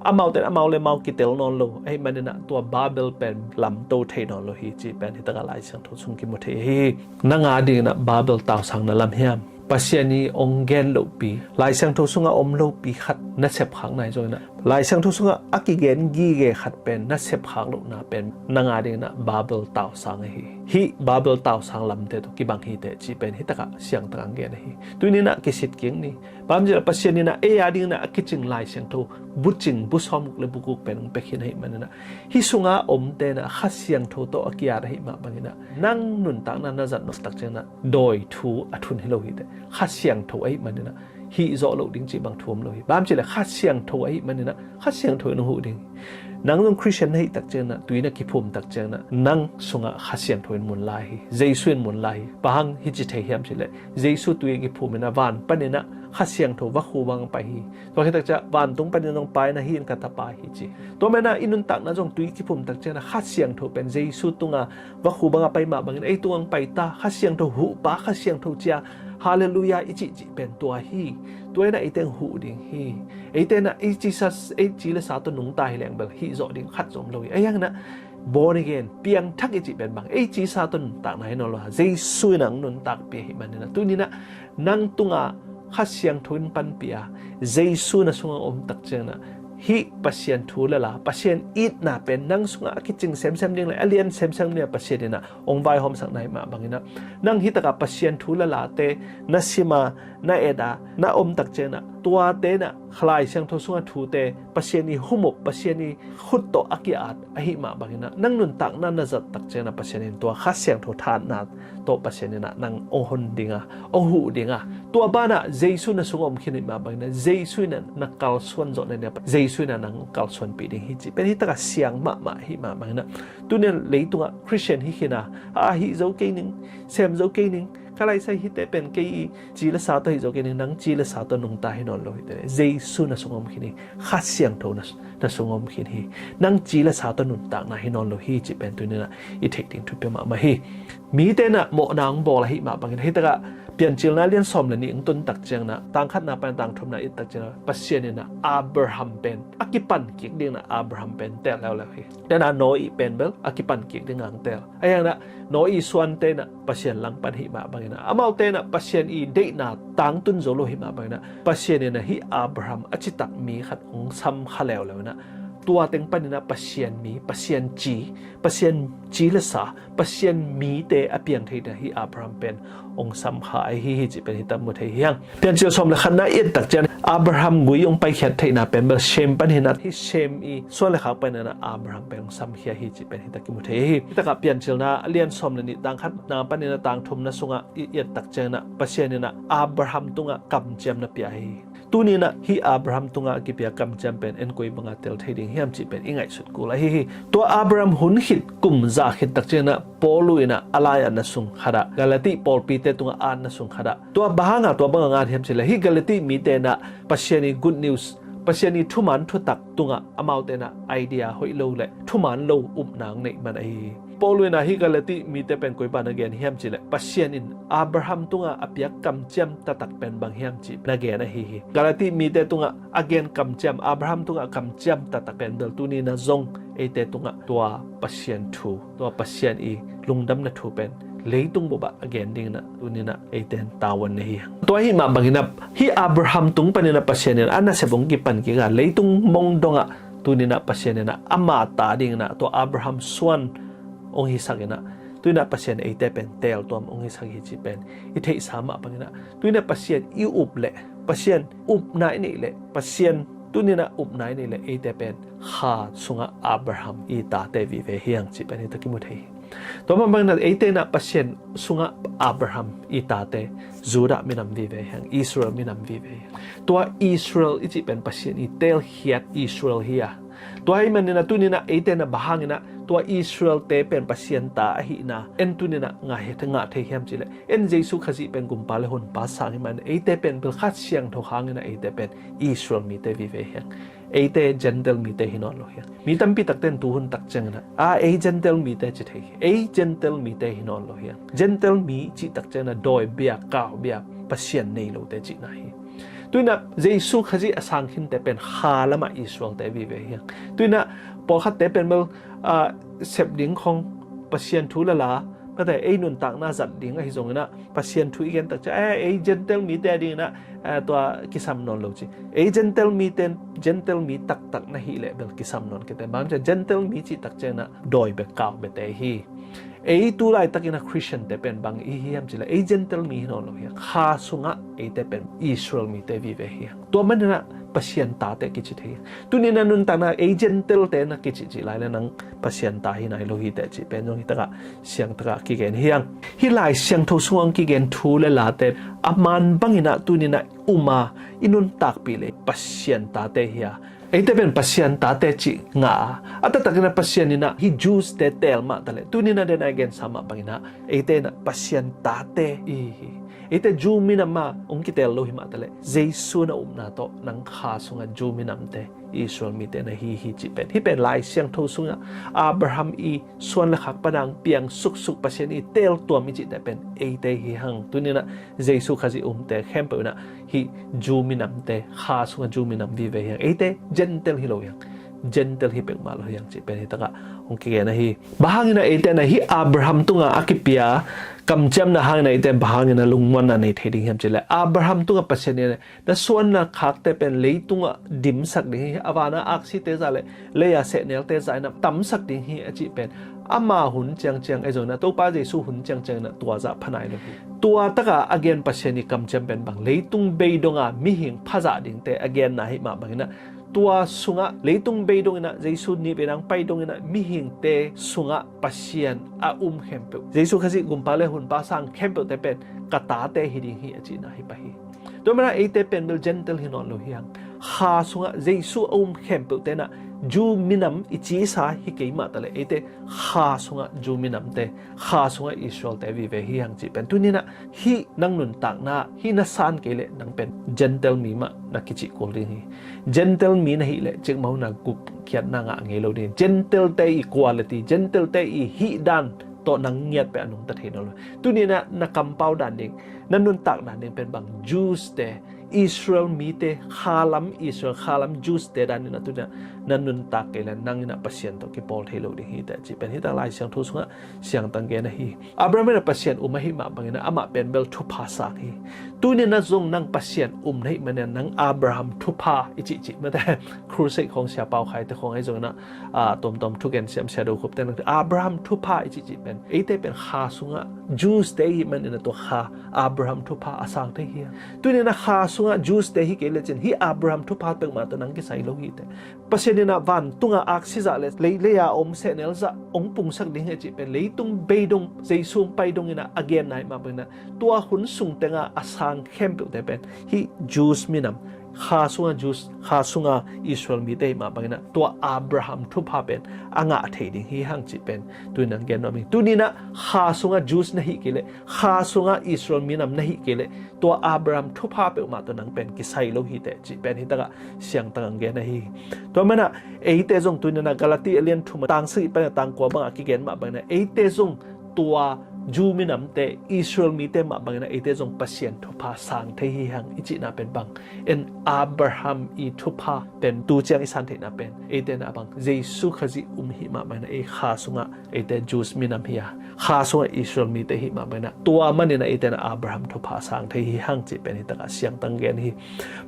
amaute in amau le amau kitel nawn lo ahih manin ah tua Babel pen lamto thei nawn lo hi cih pen hi takah Lai Siangtho sung kimu thei ahi hi. Nang a dingin ah Babel tausang na lam hiam? Pasian i hong gen lohpi, Lai Siangtho sungah om lopi khat na sepkhakna hi zongin ah Lai Siangtho sungah a kigen gige khat pen na sepkhak lohna pen nang a dingin ah Babel tausang ahi hi. Hih Babel tausang lamte tawh kibang hi teh cih pen hih takah siangtak a gen ahi. Tuni-in ah kisit kik ni. Bang hang hiam cih leh Pasian in ah ei a dingin ah a kicing Lai Siangtho bucing, bu sawmguk le bu guk pen hong pia khin ahih manin ah, hih sunga omte in ah Kha Siangtho tawh a ki-at ahih mah bangin ah, nang nuntakna na zat nop tak ciangin ah dawi thu a thun hi lo hi teh. Kha Siangtho ahih manin ah hih zawh loh ding cih bang thu om lo hi. Bang hang hiam cih leh Kha Siangtho ahih manin ah Kha Siangtho in hong huh ding hi. Nang zong Khristian na hih tak ciangin ah, tui na kiphum tak ciangin ah, nang sungah Kha Siangtho in mun lai hi. Jesu in mun lai hi. Bang hang hici thei hiam cih leh Jesu tui a kiphum in ah van panin ah Kha Siangtho vakhu bang pai hi. Tua khit tak ciang vantung panin zong pai na hi in ka tapa hi ci. Tua manin ah i nuntakna zong tui kiphum tak ciangin ah Kha Siangtho pen Jesu tungah vakhu bangah pai mah bangin ei tungah hong pai ta, Kha Siangtho huhpa, Kha Siangtho cia, Halleluiah i cihcih pen tua hi. Tua in ah eite hong huh ding hi. Eite in ah ei ci sa, ei ci le sa tawh nungta hi leng bel hih zawh ding khat zong om lo hi. Ahi hangin ah born again, piangthak i cih pen bang, ei ci sa tawh nuntakna hi nawn lo a, Jesu in ah hong nuntakpih ahih manin ah, tuni-in ah nang tungah Kha Siangtho in panpih a, Jesu na sungah om tak ciangin ah, hih Pasian thu le la, Pasian itna pen nang sungah a kicing semsem ding le a lian semsem ding a Pasian in ah hong vaihawmsak na hih mah bangin ah, nang hih takah Pasian thu le late na sim a, na et a, na om tak ciangin ah, tuate in ah Lai Siangtho sungah thute, Pasian i humup, Pasian i khut tawh a ki-at ahih mah bangin ah, nang nuntakna na zat tak ciangin ah Pasian in tua Kha Siangtho thahatna tawh Pasian in ah nang hong hon ding a, hong huh ding a, tua banah Jesu na sungah om khin ahih mah bangin ah, Jesu in ah na kalsuan zawh nading a, Jesu in ah nang kalsuanpih ding hi cih pen hih takah siang mahmah ahih mah bangin ah, tuni-in leitungah Khristian hi khin a, a hih zo kei ning, sem zo kei ning, ka laisai hihte pen kei i ci le sa tawh hih zo kei ning, nang ci le sa tawh nungta hi nawn lo hi teh. Jesu na sungah om khin hi. Kha Siangtho na, na sungah om khin hi. Nang ci le sa tawh nuntakna hi nawn lo hi cih pen tuni-in ah i theih ding thupi mahmah hi. Mite in ah mawhna hong bawl ahih mah bangin, hih takah Piancilna lian sawm le nih hong tun tak ciangin ah, tang khatna pan tang thumna i et tak ciangin ah, Pasian in ah Abraham pen a kipan kik dingin ah Abraham pen teel leuleu hi. Tua in ah Noah pen bel a kipan kik dingin ah hong teel. Ahi hangin ah Noah suante in ah Pasian langpan ahih mah bangin ah, amaute in ah Pasian i deihna tangtun zo lo ahih mah bangin ah, Pasian in ah hih Abraham a citak mi khat hong samkha leuleu in ah, tua teng panin ah Pasian mi, Pasian ci, Pasian ci le sa, Pasian mite a piang thei dingin ah hih Abraham pen hong samkha ahi hi cih pen hih takah mu thei hi hang. Piancil sawm le khatna i et tak ciangin Abraham gui hong paikhiat theihna pen bel Shem pan hi in ah, hih Shem i suan le khak panin ah Abraham pen hong samkhia hi cih pen hih takah kimu thei hi. Hih takah Piancilna lian sawm le nih tang khatna panin ah tang thumna sungah i et tak ciangin ah, Pasian in ah Abraham tungah kamciam na pia hi. Tuni-in ah hih Abraham tungah a kipia kamciam pen en koi bangah tel thei ding hiam cih pen i ngaihsut kul ahi hi. Tua Abraham hun khit kum za khit tak ciangin ah Paulu in ah a lai-atna sung khatah, Galati pawlpite tungah a atna sung khatah, tua bang hangah tua bangah ngat hiam cih leh, hih Galati mite in ah Pasian i good news, Pasian i thuman thutak tungah amaute in ah idea hoih lo le thuman lo upna hong neih man ahi hi. Paulu in ah hih Galati mite pen koi bang na gen hiam cih leh, Pasian in Abraham tungah a piak kamciam taktak pen bang hiam cih na gen ahi hi. Galati mite tungah a gen kamciam, Abraham tungah kamciam taktak pen bel tuni-in ah zong eite tungah tua Pasian thu, tua Pasian i lungdamna thu pen leitung bup ah a gen dingin ah tuni-in ah eite in tavuan nei hi. Tua ahih mah bangin ah hih Abraham tung panin ah Pasian in a nasep hong kipan kik a, leitung mong dongah tuni-in ah Pasian in ah ama ta dingin ah tua Abraham suan hong hisak in ah, tuni-in ah Pasian eite pen teeltuam hong hisak hi cih pen i theihsa mah bangin ah, tuni-in ah Pasian i up leh, Pasian upna i neih leh, Pasian tuni-in ah upna i neih leh, eite pen Kha sungah Abraham i tate vive hi hang cih pen hih takah kimu thei hi. Tua mah bangin ah eite in ah Pasian sungah Abraham i tate Judah minam vive hi hang, Israel minam vive hi hang. Tua Israel i cih pen Pasian i teelkhiat Israel hi a, tua ahih manin ah tuni-in ah eite in ah bang hangin ah tua Israel-te pen Pasian ta ahihna en tuni-in ah ngah thei, ngah thei hiam cih leh, en Jesu Khazih pen Gumpa le Honpa sang ahih manin eite pen bel Kha Siangtho hangin ah eite pen Israel mite vive hi hang. Eite Gentile mite hi nawn lo hi hang. Mi tampi takte in tuhun tak ciangin ah, a, ei Gentile mite ci thei hi. Ei Gentile mite hi nawn lo hi hang. Gentile mi cih tak ciangin ah dawi bia, kau bia, Pasian nei lote cihna hi. Tuni-in ah Jesu Khazih a sang khinte pen Kha lamah Israel-te vive hi hang. Tuni-in ah pawlkhatte pen bel, a, sep ding khong, Pasian thu le la, Mate, ei nuntakna zat ding ahi zongin ah Pasian thu i gen tak ciang, eh, ei Gentile mite a dingin ah, eh, tua kisam nawn lo ci. Ei Gentile mite, Gentile mi taktak na hih leh bel kisam nawn kei te. Bang hang hiam cih leh Gentile mi cih tak ciangin ah dawi bek kau bek te hi. Ei tu laitakin ah Christian te pen bang i hi hiam cih leh ei Gentile mi hi nawn lo hi. Kha sungah eite pen Israel mite vive hi. Tua manin ah Pasian tate kici thei hi. Tuni in ah nuntakna ei Gentile te na kici cih lai leh nang Pasian ta hi nai lo hi teh cih pen zong hih takah siang takah kigen hi hang. Hih Lai Siangtho sungah kigen thu le late a man bangin ah tuni in ah um a i nuntakpih leh Pasian tate hi a, eite pen Pasian tate cih ngah a, a taktakin ah Pasian in ah hih Jews te teel mah ta leh, tuni in ah den a i gensa mah bangin ah eite in ah Pasian tate i hi hi. Eite Jew minam ah hong kiteel lo hi mah ta leh, Jesu na upna tawh nang kha sungah Jew minamte, Israel mite na hi hi cih pen, hih pen Lai Siangtho sungah Abraham i suan le khak pan a hong piang suksuk, Pasian i teeltuam i cihte pen eite hi hang. Tuni in ah Jesu Khazih umte khempeuh in ah hih Jew minamte, kha sungah Jew minam vive hi hang. Eite Gentile hi lo hi hang. Gentile hi peuhmah lo hi hang cih pen hih takah hong kigen ahi. Bang hangin ah eite in ah hih Abraham tungah a kipia kamciamna hangin ah eite bang hangin ah lungmuanna nei thei ding hiam cih leh, Abraham tungah Pasian in ah na suan na khakte pen leitungah dimsak ding hi, a van a aksite zah le lei a sehnelte zah in ah tamsak ding hi a cih pen ama hun ciangciang, ahi zongin ah Topa Jesu hun ciangciang in ah tua zah pha nai lo hi. Tua takah a gen Pasian i kamciam pen bang, leitung bei dong a mihing phazah dingte a genna hi mah bangin ah, tua sungah leitung bei dongin ah Jesu nih bei nang pai dongin ah mihingte sungah Pasian a um khempeuh, Jesu Khazih Gumpa le Honpa sang khempeuhte pen ka tate hi ding hi a cihna hi pah hi. Tua manin ah eite pen bel Gentile hi nawn lo hi hang. Kha sungah Jesu a um khempeuhte in ah Jew minam i cisa hi kei mah ta leh, eite kha sungah Jew minamte, kha sungah Israelte vive hi hang cih pen tuni in ah hih nang nuntakna, hih na san kei leh nang pen Gentile mi mah na kici kul ding hi. Gentile mi na hih leh cikmah hun a gupkhiatna ngah ngei lo ding hi. Gentile te i quality, Gentile te i hih dan tawh nang ngiat peuh a nungta thei nawn lo. Tuni in ah na kampau dan ding, na nuntak dan ding pen bang, Jews te, Israel mite, khalam Israel, khalam Jews te dan in ah tuni in ah na nuntak kei leh nang in ah Pasian tawh kipawl thei lo ding hi teh cih pen hih tak Lai Siangtho sungah siangtang gen ahi. Abraham in ah Pasian um ahih mah bangin ah amah pen bel thupha sang hi. Tuni in ah zong nang Pasian um na hih manin ah nang Abraham thupha i cihcih mate. Crusade khawng, Sia Pau Khai te khawng, ahi zongin ah, ah, tuamtuam thugen siam, Sia Do Khup te nang Abraham thupha i cihcih pen, eite pen kha sungah Jews te i hih manin ah tua kha Abraham thupha a sang thei hi. Tuni in ah kha sungah Jews te hi kei lecin hih Abraham thupha peuhmah tawh nang kisai lo hi teh. Pasian in ah vantungah aksi zah le lei, lei a om sehnel zah hong pungsak ding hi a cih pen, leitung bei dong Jesu hong pai dongin ah a genna hi mah bangin ah tua hun sung tengah a sang khempeuhte pen hih Jews minam, kha sungah Jews, kha sungah Israel mite hi mah bangin ah tua Abraham thupha pen a ngah thei ding hi hang cih pen tuni in ah gen nuam ing. Tuni in ah kha sungah Jews na hih kei leh, kha sungah Israel minam na hih kei leh, tua Abraham thupha peuhmah tawh nang pen kisai lo hi teh cih pen hih takah siangtang a gen ahi. Tua manin ah eite zong tuni in ah Galati a lian thum a tang sagih pan a tang kua bangah kigen mah bangin ah eite zong tua Jew minamte, Israel mite mah bangin ah eite zong Pasian thupha sang thei hi hang i cihna pen bang, en, Abraham i thupha pen tu ciang i san theihna pen eite in ah bang, Jesu Khazih um hih mah bangin ah ei kha sungah eite Jews minam hi a, kha sungah Israel mite hih mah bangin ah tua manin ah eite in ah Abraham thupha sang thei hi hang cih pen hih takah siangtang gen hi.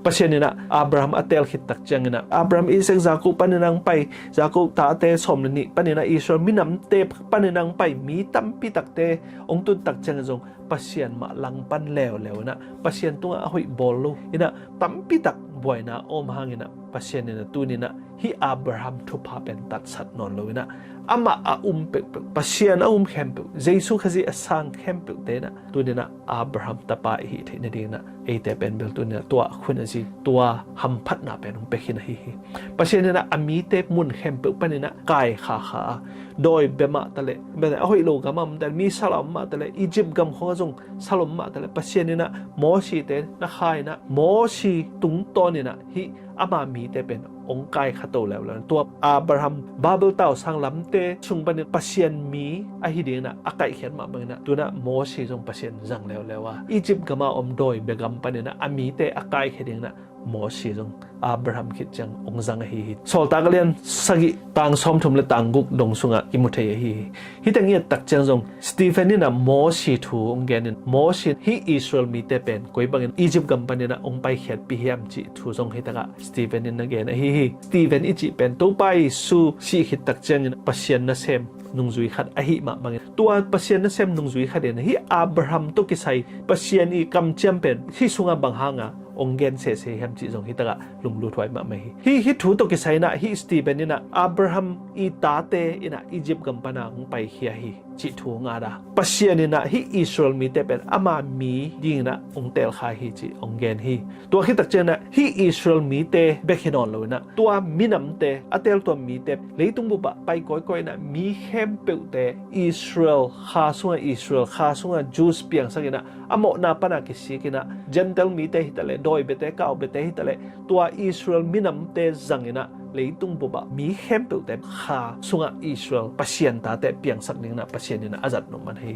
Pasian in ah Abraham a teel khit tak ciangin ah Abraham, Isaac, Jacob panin ah hong pai, Jacob tate sawm le nih panin ah Israel minamte panin ah hong pai, mi tampi takte hong tun tak ciangin zong Pasian mah langpan leuleu in ah, Pasian tungah a hoih bawl lo in ah tampi tak buaina a om hangin ah Pasian in ah tuni in ah hih Abraham thupha pen tatsat nawn lo in ah, amah a um peuhpeuh, Pasian a um khempeuh, Jesu Khazih a sang khempeuhte in ah tuni in ah Abraham tapa i hih theih nadingin ah eite pen bel tuni in ah tua khun a zi, tua hamphatna pen hong pia khin ahi hi. Pasian in ah a mite mun khempeuh panin ah kaikhakha a, dawi bia mah ta leh, a hoih lo gam a om ta leh, mi sal a om mah ta leh, Egypt gam khawng ah zong sal om mah ta leh, Pasian in ah Mosi te na kha in ah Mosi tungtawn in ah hih ama mite pen hong kaikhak to leuleu. Tua Abraham Babel tausang lamte sung panin Pasian mi ahi dingin ah a kaihkhiat mah bangin ah tuni in ah Mosi zong Pasian zang leuleu a, Egypt gam a om dawi bia gam panin ah a mite a kaikhia dingin ah Mosi zong Abraham khit ciang hong zang ahi hi. Sawltak a lian sagih tang sawmthum le tang guk dong sungah kimu thei ahi hi. Hih teng i et tak ciang zong Stephen in ah Mosi thu hong gen in, Mosi hih Israel mite pen koi bangin Egypt gam panin ah hong paikhiatpih hiam cih thu zong hih takah Stephen in na gen ahi hi. Stephen i cih pen Topa Jesu sih khit tak ciangin Pasian nasem nungzui khat ahi mah bangin, tua Pasian nasem nungzui khat in hih Abraham tawh kisai Pasian i kamciam pen hih sungah bang hanga hong gen sese hiam cih zong hih takah lunglut huai mahmah hi. Hih, hih thu tawh kisai in ah hih Stephen in ah Abraham i tate in ah Egypt gam pana hong paikhia hi cih thu hong at a, Pasian in ah hih Israel mite pen ama mi dingin ah hong teelkha hi cih hong gen hi. Tua khit tak ciangin ah hih Israel mite bek hi nawn lo in ah tua minamte, a teeltuam mite, leitung bupah pai kawikawi in ah mi khempeuhte Israel kha sungah, Israel kha sungah Jews piangsak in ah a mawhna pana kisik in ah Gentile mite hi taleh, dawi biate, kau biate hi taleh, tua Israel minamte zang in ah leitung bupah mi khempeuhte kha sungah Israel Pasian tate piangsak dingin ah Pasian in ah a zat nop man hi.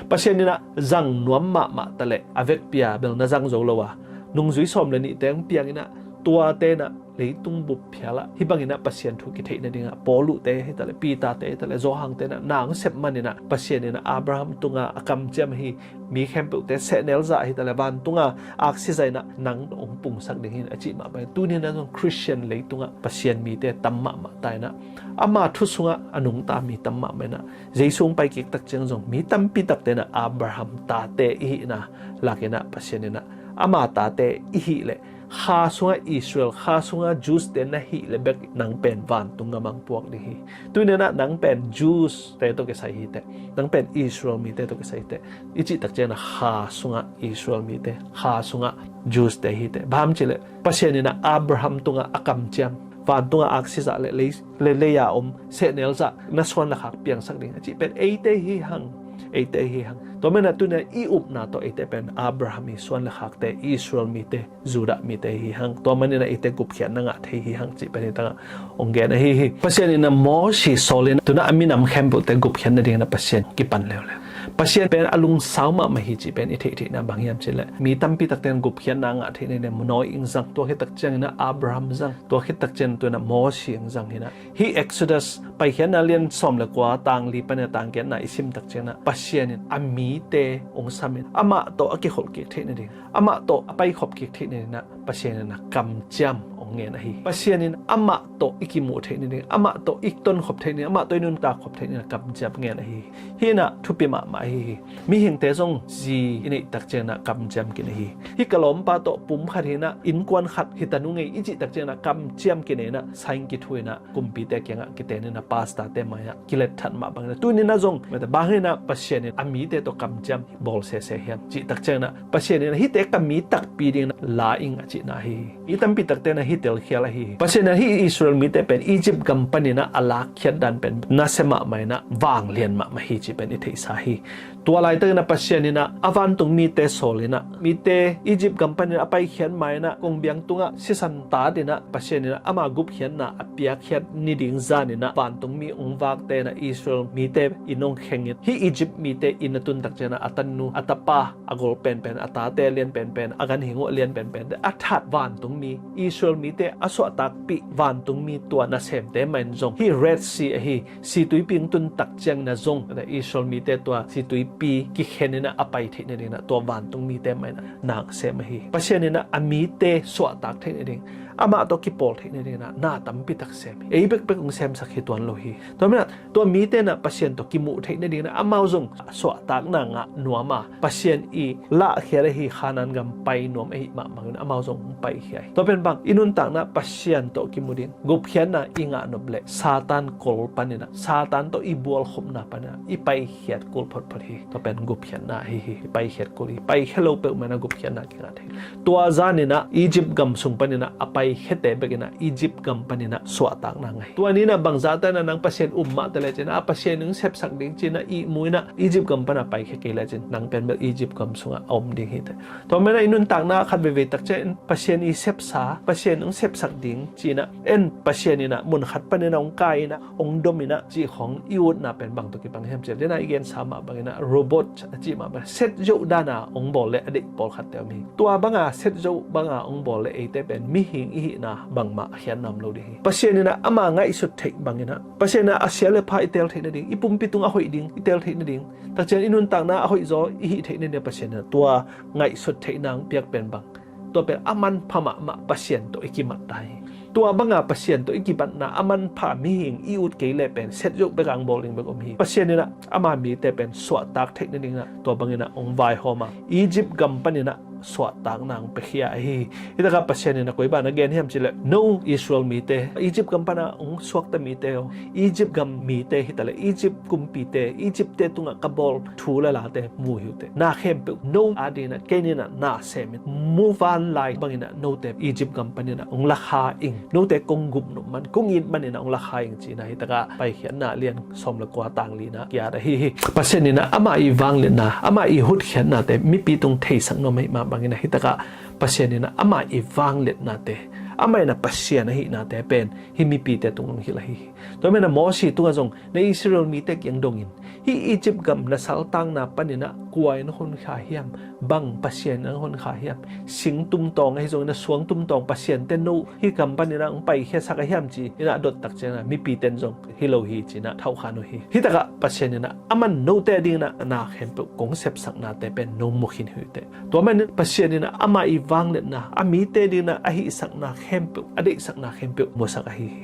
Pasian in ah zang nuam mahmah taleh a vekpi-a bel na zang zo lo a, nungzui sawm le nihte hong piang in ah tuate in ah leitung bup phial ah hih bangin ah Pasian thu kitheih nadingah Paul uhte hi taleh, Peter-te hi taleh, Johan-te in ah na hong sep man in ah Pasian in ah Abraham tungah a kamciam hi, mi khempeuhte sehnel zah hi taleh vantunga aksi zah in ah nang hong pungsak ding hi a cih mah bangin tuni in ah zong Christian leitungah Pasian mite tam mahmah ta in ah ama thu sungah a nungta mi tam mahmah in ah Jesu hong pai kik tak ciang zong mi tampi takte in ah Abraham tate i hihna lak in ah Pasian in ah ama tate i hih leh kha sungah Israel, kha sungah Jews-te na hih leh bek nang pen vantung gam ah hong puak ding hi. Tuni in ah nang pen Jews-te tawh kisai hi teh, nang pen Israel mite tawh kisai hi teh, i cih tak ciangin ah kha sungah Israel mite, kha sungah Jews-te hi teh. Bang hang hiam cih leh Pasian in ah Abraham tungah a kamciam, vantungah aksi zah le lei, le lei-a om sehnel zah na suan le khak piangsak ding a cih pen eite hi hang, eite hi hang. Tua manin ah tuni in ah i upna tawh eite pen Abraham i suan le khakte, Israel mite, Judah mite hi hang. Tua manin ah eite gupkhiatna ngah thei hi hang cih pen hih takah hong gen ahi hi. Pasian in ah Mosi sawl in ah tuni in ah a minam khempeuhte gupkhiat nadingin ah Pasian kipan leuleu. Pasian pen a lungsau mahmah hi cih pen i theihtheihna bang hiam cih leh mi tampi takte in gupkhiatna ngah theih nadingin ah Noah hong zang, tua khit tak ciangin ah Abraham zang, tua khit tak ciangin tuni in ah Mosi hong zang hi in ah hih Exodus Paikhiatna lian sawm le kua tang li pan a tang giatna i sim tak ciangin ah Pasian in a mite hong sam in amah tawh a kikholh kik theih nading, amah tawh a paikhop kik theih nadingin ah Pasian in ah kamciam hong ngen ahi hi. Pasian in amah tawh i kimuh theih nading, amah tawh i tonkhop theih nading, amah tawh i nuntak khop theih nadingin ah kamciam ngen ahi hi. Hih in ah thupi mahmah ahi hi. Mihingte zong zi i neih tak ciangin ah kamciam khin ahi hi. Hih ka lawmpa tawh pum khat hi in ah innkuan khat hi ta nung ei i cih tak ciangin ah kamciam khin in ah sign kithu in ah kumpite kiangah kiten in ah pastor-te mai-ah kilet that mah bangin ah tuni in ah zong mete bang hi in ah Pasian in a mite tawh kamciam bawl sese hiam cih tak ciangin ah Pasian in ah hihte ka mi takpi dingin ah la ing a cihna ahi hi. Mi tampi takte in ah hih telkhial ahi hi. Pasian in ah hih Israel mite pen Egypt gam panin ah a lakkhiat dan pen nasia mahmah in ah vanglian mahmah hi cih pen i theihsa hi. Tua laitakin ah Pasian in ah a vantung mite sawl in ah mite Egypt gam panin ah a paikhiat ma-in ah kongbiang tungah sisan tat in ah Pasian in ah ama gupkhiatna a piakkhiat ni ding zan in ah vantung mi hong vakte in ah Israel mite inn hong kheng in hih Egypt mite inn a tun tak ciangin ah a tanu, a tapa, a gol penpen, a tate a lian penpen, a ganhing uh a lian penpen a that vantung mi, Israel mite a suahtakpih vantung mi tua nasemte mah in zong hih Red Sea ahi, Situipi hong tun tak ciangin ah zong Israel mite tua situipi kikhen in ah a pai theih nadingin ah tua vantung mite mah in ah na sem ahi hi. Pasian in ah a mite suahtak theih nading, amah tawh kipawl theih nadingin ah na tampi tak sem hi. Ei bekbek hong semsak hi tuan lo hi. Tua manin ah tua mite in ah Pasian tawh kimuh theih nadingin ah amau zong suahtakna ngah nuam a, Pasian i lahkhiat ahi Kanaan gam pai nuam ahih mah bangin amau zong hong paikhia hi. Tua pen bang, i nuntakna Pasian tawh kimu ding gupkhiatna i ngah nop leh Satan kol panin ah, Satan tawh i bualkhopna panin ah i paikhiat kul photphot hi. Tua pen gupkhiatna ahi hi. I paikhiat kul hi. Paikhia lo peuhmah in ah gupkhiatna kingah thei. Tua zan in ah Egypt gam sung panin ah a paikhiate bek in ah Egypt gam panin ah suahtakna ngah hi. Tua ni in ah bangzahta in ah nang Pasian um mah ta lecin ah, Pasian in hong sepsak ding ci-in ah ihmu in ah Egypt gam pan a paikhia kei lecin nang pen bel Egypt gam sungah a om ding hi teh. Tua manin ah i nuntakna khat veivei tak ciangin Pasian i sepsa, Pasian hong sepsak ding ci-in ah, en Pasian in ah mun khat panin ah hong kai in ah, hong dom in ah cih khawng i utna pen bang tawh kibang hiam cih leh, dena i gensa mah bangin ah, robot a cih mah bangin ah, set zo dan a hong bawl leh a deih pawlkhatte om hi. Tua banga set zo banga hong bawl leh eite pen mihing i hihna bangmah a khiatna om lo ding hi. Pasian in ah ama ngaihsut theih bangin ah, Pasian in ah a sia le pha i teel theih nading, i pumpi tung a hoih ding i teel theih nading, takciang i nuntakna a hoih zaw i hih theih nading, Pasian in ah tua ngaihsut theihna hong piak pen bang, tua pen a manpha mahmah Pasian tawh i kimat ta hi. Tua banga Pasian tawh i kimatna a manpha mihing i ut kei leh pen set zo bek a hong bawl ding bek om hi. Pasian in ah ama mite pen suahtak theih nading in ah tua bangin ah hong vaihawm a, Egypt gam panin ah suahtakna hong piakhia ahi hi. Hitakah Pasian in ah koi bang na gen hiam cih leh, no Israel mite, Egypt gam pana hong suakta mite aw, Egypt gam mite hi taleh Egypt kumpite, Egyptte tungah ka bawl thu le late mu hi uh teh. Na khempeuh no adingin ah kei in ah na sem in, muvanlai bangin ah note Egypt gam panin ah hong lakha ing, note kong gupnop man, kong it manin ah hong lakha ing ci-in ah hitakah Paikhiatna lian sawm le kua tang lina kiat ahi hi. Pasian in ah ama i vangliatna, ama i hutkhiatnate mipi tung theisak nuam ahih mah bangin ah hitakah Pasian in ah ama i vangliatnate, ama in ah Pasian ahihnate pen hih mipite tung hong hilh ahi hi. Tua manin ah Mosi tungah zong, na Israel mite kiang dongin, hih Egypt gam na saltanna panin ah kua in hong honkha hiam, bang Pasian in hong honkha hiam, sing tumtawng ahi zongin ah suang tumtawng pasiante no hih gam panin ah hong paikhiasak a hiam ci-in ah dot takciangin ah mipite in zong hi lo hi ci-in ah thauhkhan uh hi. Hitakah Pasian in ah aman note adingin ah na khempeuh kong sepsaknate pen no mu khin hi uh teh. Tua manin Pasian in ah ama i vangliatna, a mite adingin ah a hihsakna khempeuh, a deihsakna khempeuh musak ahi hi.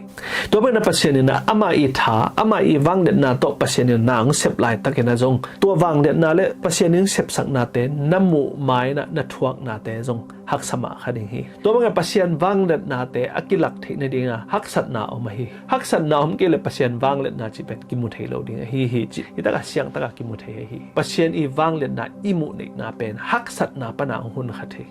Tua manin ah Pasian in ah ama i tha, ama i vangliatna tawh Pasian in ah na hong sep laitakin ah zong, tua vangliatna le Pasian in hong sepsaknate na muh ma-in ah na thuaknate zong haksa mah kha ding hi. Tua bangin ah Pasian vangliatnate a kilak theih nadingin ah haksatna om ahi hi. Haksatna om kei leh Pasian vangliatna cih pen kimu thei lo ding ahi hi cih hitakah siangtakah kimu thei ahi hi. Pasian i vangliatna i muh neihna pen haksatna pana hong hun kha thei,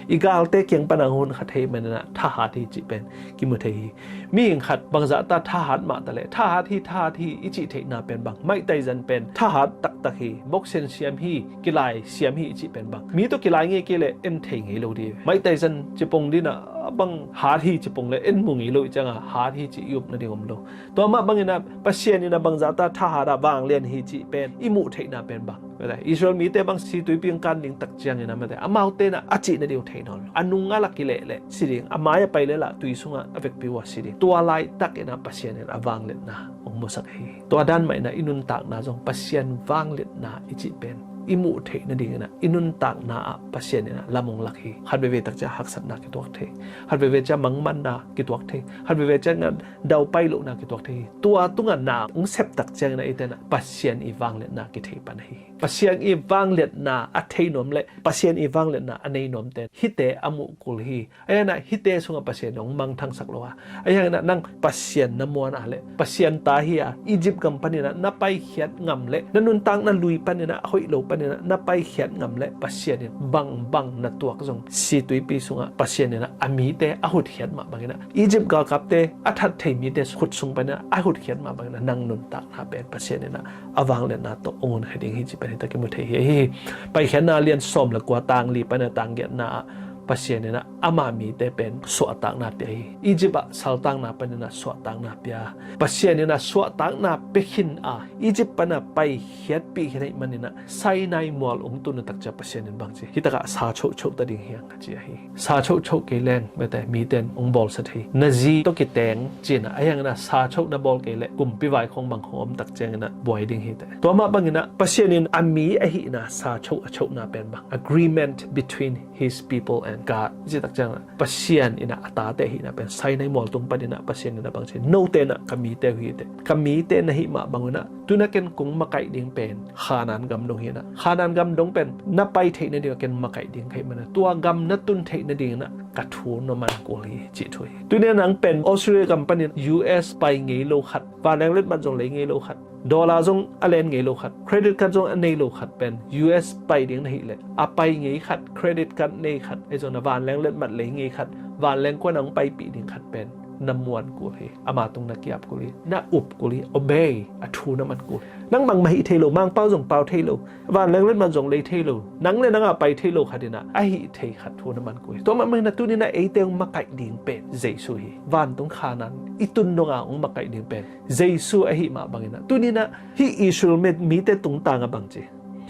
i galte kiang pana hong hun kha thei manin ah thahat hi cih pen kimu thei hi. Mihing khat bangzahta thahat mah taleh, thahat hi, thahat hi i cih theihna pen bang, Mike Tyson pen thahat taktak hi, boxing siam hi, kilai siam hi i cih pen bang, mi tawh kilai ngei kei leh en thei ngei lo ding. Mike Tyson cipong dingin ah bang hat hi cipong leh en mu ngei lo i ciangin hat hi cih i up nading om lo. Tua mah bangin ah Pasian in ah bangzahta thahat a vanglian hi cih pen i muh theihna pen bang, Israel mite bang situipi hong kan ding takciangin ah mate, amaute in ah a cih nading uh thei nawn lo. A nung a la kileh leh si ding, a mai a pai leh lah tui sungah a vekpi uh a si ding. Tua laitakin ah Pasian in a vangliatna hong musak hi. Tua dan mah in ah i nuntakna zong Pasian vangliatna i cih pen i muh theih nadingin ah i nuntakna ah Pasian in ah lam hong lak hi. Khat veivei takciang haksatna kituak thei, khat veivei ciang mangmanna kituak thei, khat veivei ciang ah daupai lohna kituak thei hi. Tua tungah na hong sep takciangin ah eite in ah Pasian i vangliatna kithei pan ahi hi. Pasian i vangliatna a thei nuam leh Pasian i vangliatna a nei nuamte in hihte a muh kul hi. Ahi hangin ah hihte sungah Pasian in hong mangthangsak lo a, ahi hangin ah nang Pasian na muan a leh, Pasian ta hi a, Egypt gam panin ah na paikhiat ngam leh, na nuntakna lui panin ah, hoih lo panin ah na paikhiat ngam leh, Pasian in bangbang na tuak zong situipi sungah Pasian in ah a mite a hutkhiat mah bangin ah, Egypt galkapte a that thei mite khut sung panin ah a hutkhiat mah bangin ah nang nuntakna pen Pasian in ah a vangliatna tawh hong hun kha ding hi cih pen hitakah kimu thei hi. Ahi hi. Paikhiatna lian sawm le kua tang li panin ah tang giatna ah Pasian in ah ama mite pen suahtakna pia hi. Egypt ah saltanna panin ah suahtakna pia. Pasian in ah suahtakna pia khin a, Egypt pan a paikhiatpih khin ahih manin ah Sinai mual hong tun uh takciang Pasian in bang ci, hitakah sa chohchoh ta ding hi hang, a ci ahi hi. Sa chohchoh kei leng mate mite in hong bawlsia thei hi. Na zi tawh kiteng ci-in ah, ahi hangin ah sa choh na bawl kei leh kumpi vaikhong bang khong om takciangin ah buai ding hi teh. Tua mah bangin ah Pasian in a mi ahihna sa choh a chohna pen bang, agreement between his people and God, ci takciangin ah Pasian in ah a tate ahihna pen Sinai mual tung panin ah Pasian in ah bang ci, note in ah ka mite uh hi teh. Ka mite na hih mah bangin ah tu-in ah ken kong makaih ding pen Khanaan gam dong hi in ah, Khanaan gam dong pen na pai theih nadingin ah ken makaih ding ka hih manin ah tua gam na tun theih nadingin ah ka thu na man kul hi cih thu hi. Tu-in ah nang pen Australia gam panin U S pai ngei lo khat, vanleng letmat zong lei ngei lo khat, dollar zong a len ngei lo khat, credit card zong a nei lo khat pen U S pai ding na hih leh a pai ngei khat, credit card nei khat, ahi zongin ah vanleng letmat lei ngei khat, vanleng kuan ah hong paipih ding khat pen na muan kul hi. Ama tung na kiap kul hi. Na up kul hi. Obey, a thu na man kul. Nang bangmah hih thei lo, Mangpau zong pau thei lo, vanleng letmat zong lei thei lo, nang le nang a pai thei lo khat in ah a hih thei khat thu na man kul hi. Tua mah bangin ah tuni in ah eite hong makaih ding pen Jesu hi. Vantung Khanaan i tun dong a hong makaih ding pen Jesu ahih mah bangin ah tuni in ah hih Israel mi, mite tungtang a bang ci,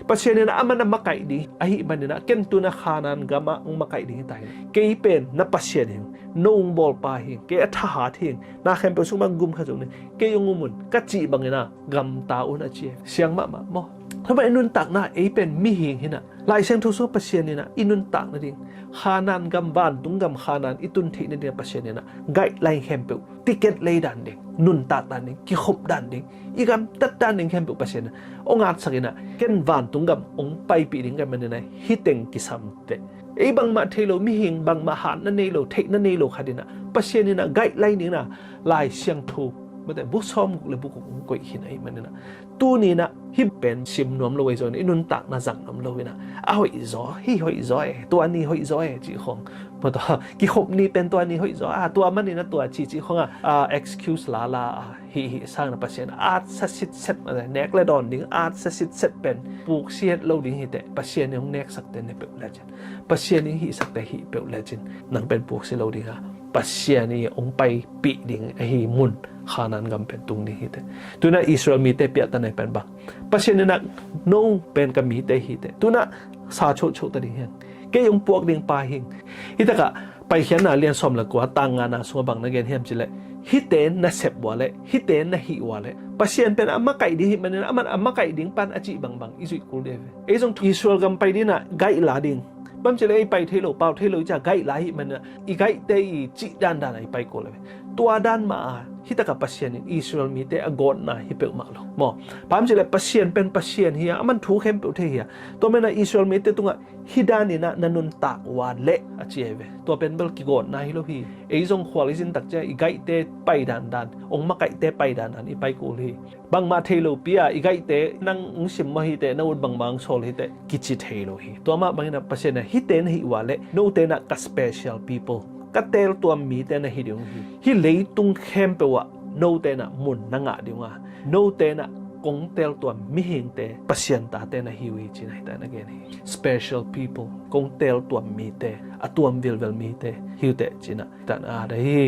Pasian in ah aman a makaih ding ahih manin ah ken tuni in ah Khanaan gam ah hong makaih ding hi ta hi. Kei pen na Pasian hi ung, no hong bawlpa hi ung, kei a thahat hi ung, na khempeuh sung bang gum kha zo ning, kei hong um un, ka cih bangin ah gamta un a ci hi. Siang mahmah maw? Tua mah i nuntakna ei pen mihing hi in ah Lai Siangtho sung Pasian in ah i nuntak nading, Khanaan gam, vantung gam Khanaan i tun theih nading ah Pasian in ah guideline khempeuh, ticket lei dan ding, nuntak dan ding, kikhop dan ding, i gamtat dan ding khempeuh Pasian in ah hong atsak in ah ken vantung gam hong paipih ding ka hih manin ah hih teng kisam teh. Ei bangmah thei lo, mihing bangmah hatna nei lo, theihna nei lo khat in ah Pasian in ah guideline ding in ah Lai Siangtho, mate, bu sawmguk le bu guk hong koih khin ahih manin ah tuni in ah hih pen sim nuam lo, ahi zongin i nuntakna zang nuam lo in ah a hoih zaw, hih hoih zaw e, tua ni hoih zaw e cih khong, mate, kikhop ni pen tua ni hoih zaw a, tua manin ah tua ci cih khong ah, ah, excuse lala a, hih, hih sangin ah Pasian atsa sitset, mate, nek le dawn ding atsa sitset pen puksi het lo ding hi teh, Pasian in hong neksak teh ne peuh lecin, Pasian in hihsak teh hih peuh lecin, nang pen puksi lo ding a, Pasian in hong paipih ding ahi mun Khanaan gam pen tung ding hi teh. Tuni in ah Israel mite piahtana pen bang, Pasian in ah no pen ka mite hi teh, tuni in ah sa chohchoh ta ding hi hang, kei hong puak ding pa hi ung. Hih takah Paikhiatna lian sawm le kua, tang ngana sungah bang na gen hiam cih leh, hihte na sep ua leh, hihte na hih ua leh, Pasian pen a makaih ding ahih manin ah aman a makaih ding pan a cih bangbang i zuih kul ding hi ve. Ei zong Israel gam pai ding in ah guide la ding, bang ci leh ei pai thei lo, pau thei lo i ci a guide la ahih manin ah i guidete i cih dandan a i pai kul hi ve. Tua dan mah a hih takah Pasian in Israel mite a gawtna hi peuhmah lo maw? Bang ci leh Pasian pen Pasian hi a, aman thu khempeuh thei hi a, tua manin ah Israel mite tungah hih dan in ah na nuntak ua leh a ci hi ve. Tua pen bel kigawtna hi lo hi. Ei zong khual i zin tak ciang i guidete pai dandan, hong makaihte pai dandan i pai kul hi. Bangmah thei lo pi a, i guidete nang hong sim maw, hihte na ut bangmah hong sawl hi teh kici thei lo hi. Tua mah bangin ah Pasian in ah hihte na hih ua leh note in ah ka special people, ka teeltuam mite na hi ding uh hi. Hih leitung khempeuh ah note in ah mun na ngah ding uh a, note in ah kong teeltuam mihingte, Pasian tate na hi uh hi ci-in ah hih takah na gen hi. Special people, kong teeltuam mite, a tuam vilvel mite hi uh teh ci-in ah hih takah na at ahi hi.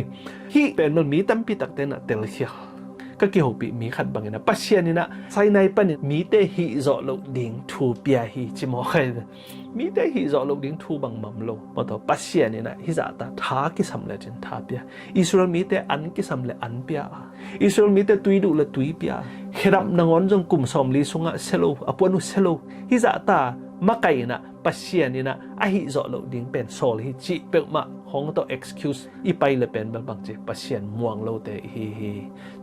Hih pen bel mi tampi takte in ah telkhial, ka kihopih mi khat bangin ah Pasian in ah Sinai panin mite hih zawh loh ding thu pia hi ci mawk hi. Mite hih zawh loh ding thu bang mam lo. Mawtaw, Pasian in ah hih zahta tha kisam lecin tha pia. Israel mite an kisam le an pia a, Israel mite tui duh le tui pia a, khedap nangawn zong kum sawmli sungah sia lo, a puan uh sia lo. Hih zahta makaih in ah Pasian in ah a hih zawh loh ding pen sawl hi cih peuhmah khong tawh excuse i pai le pen bel bang ci, Pasian muang lote i hi hi.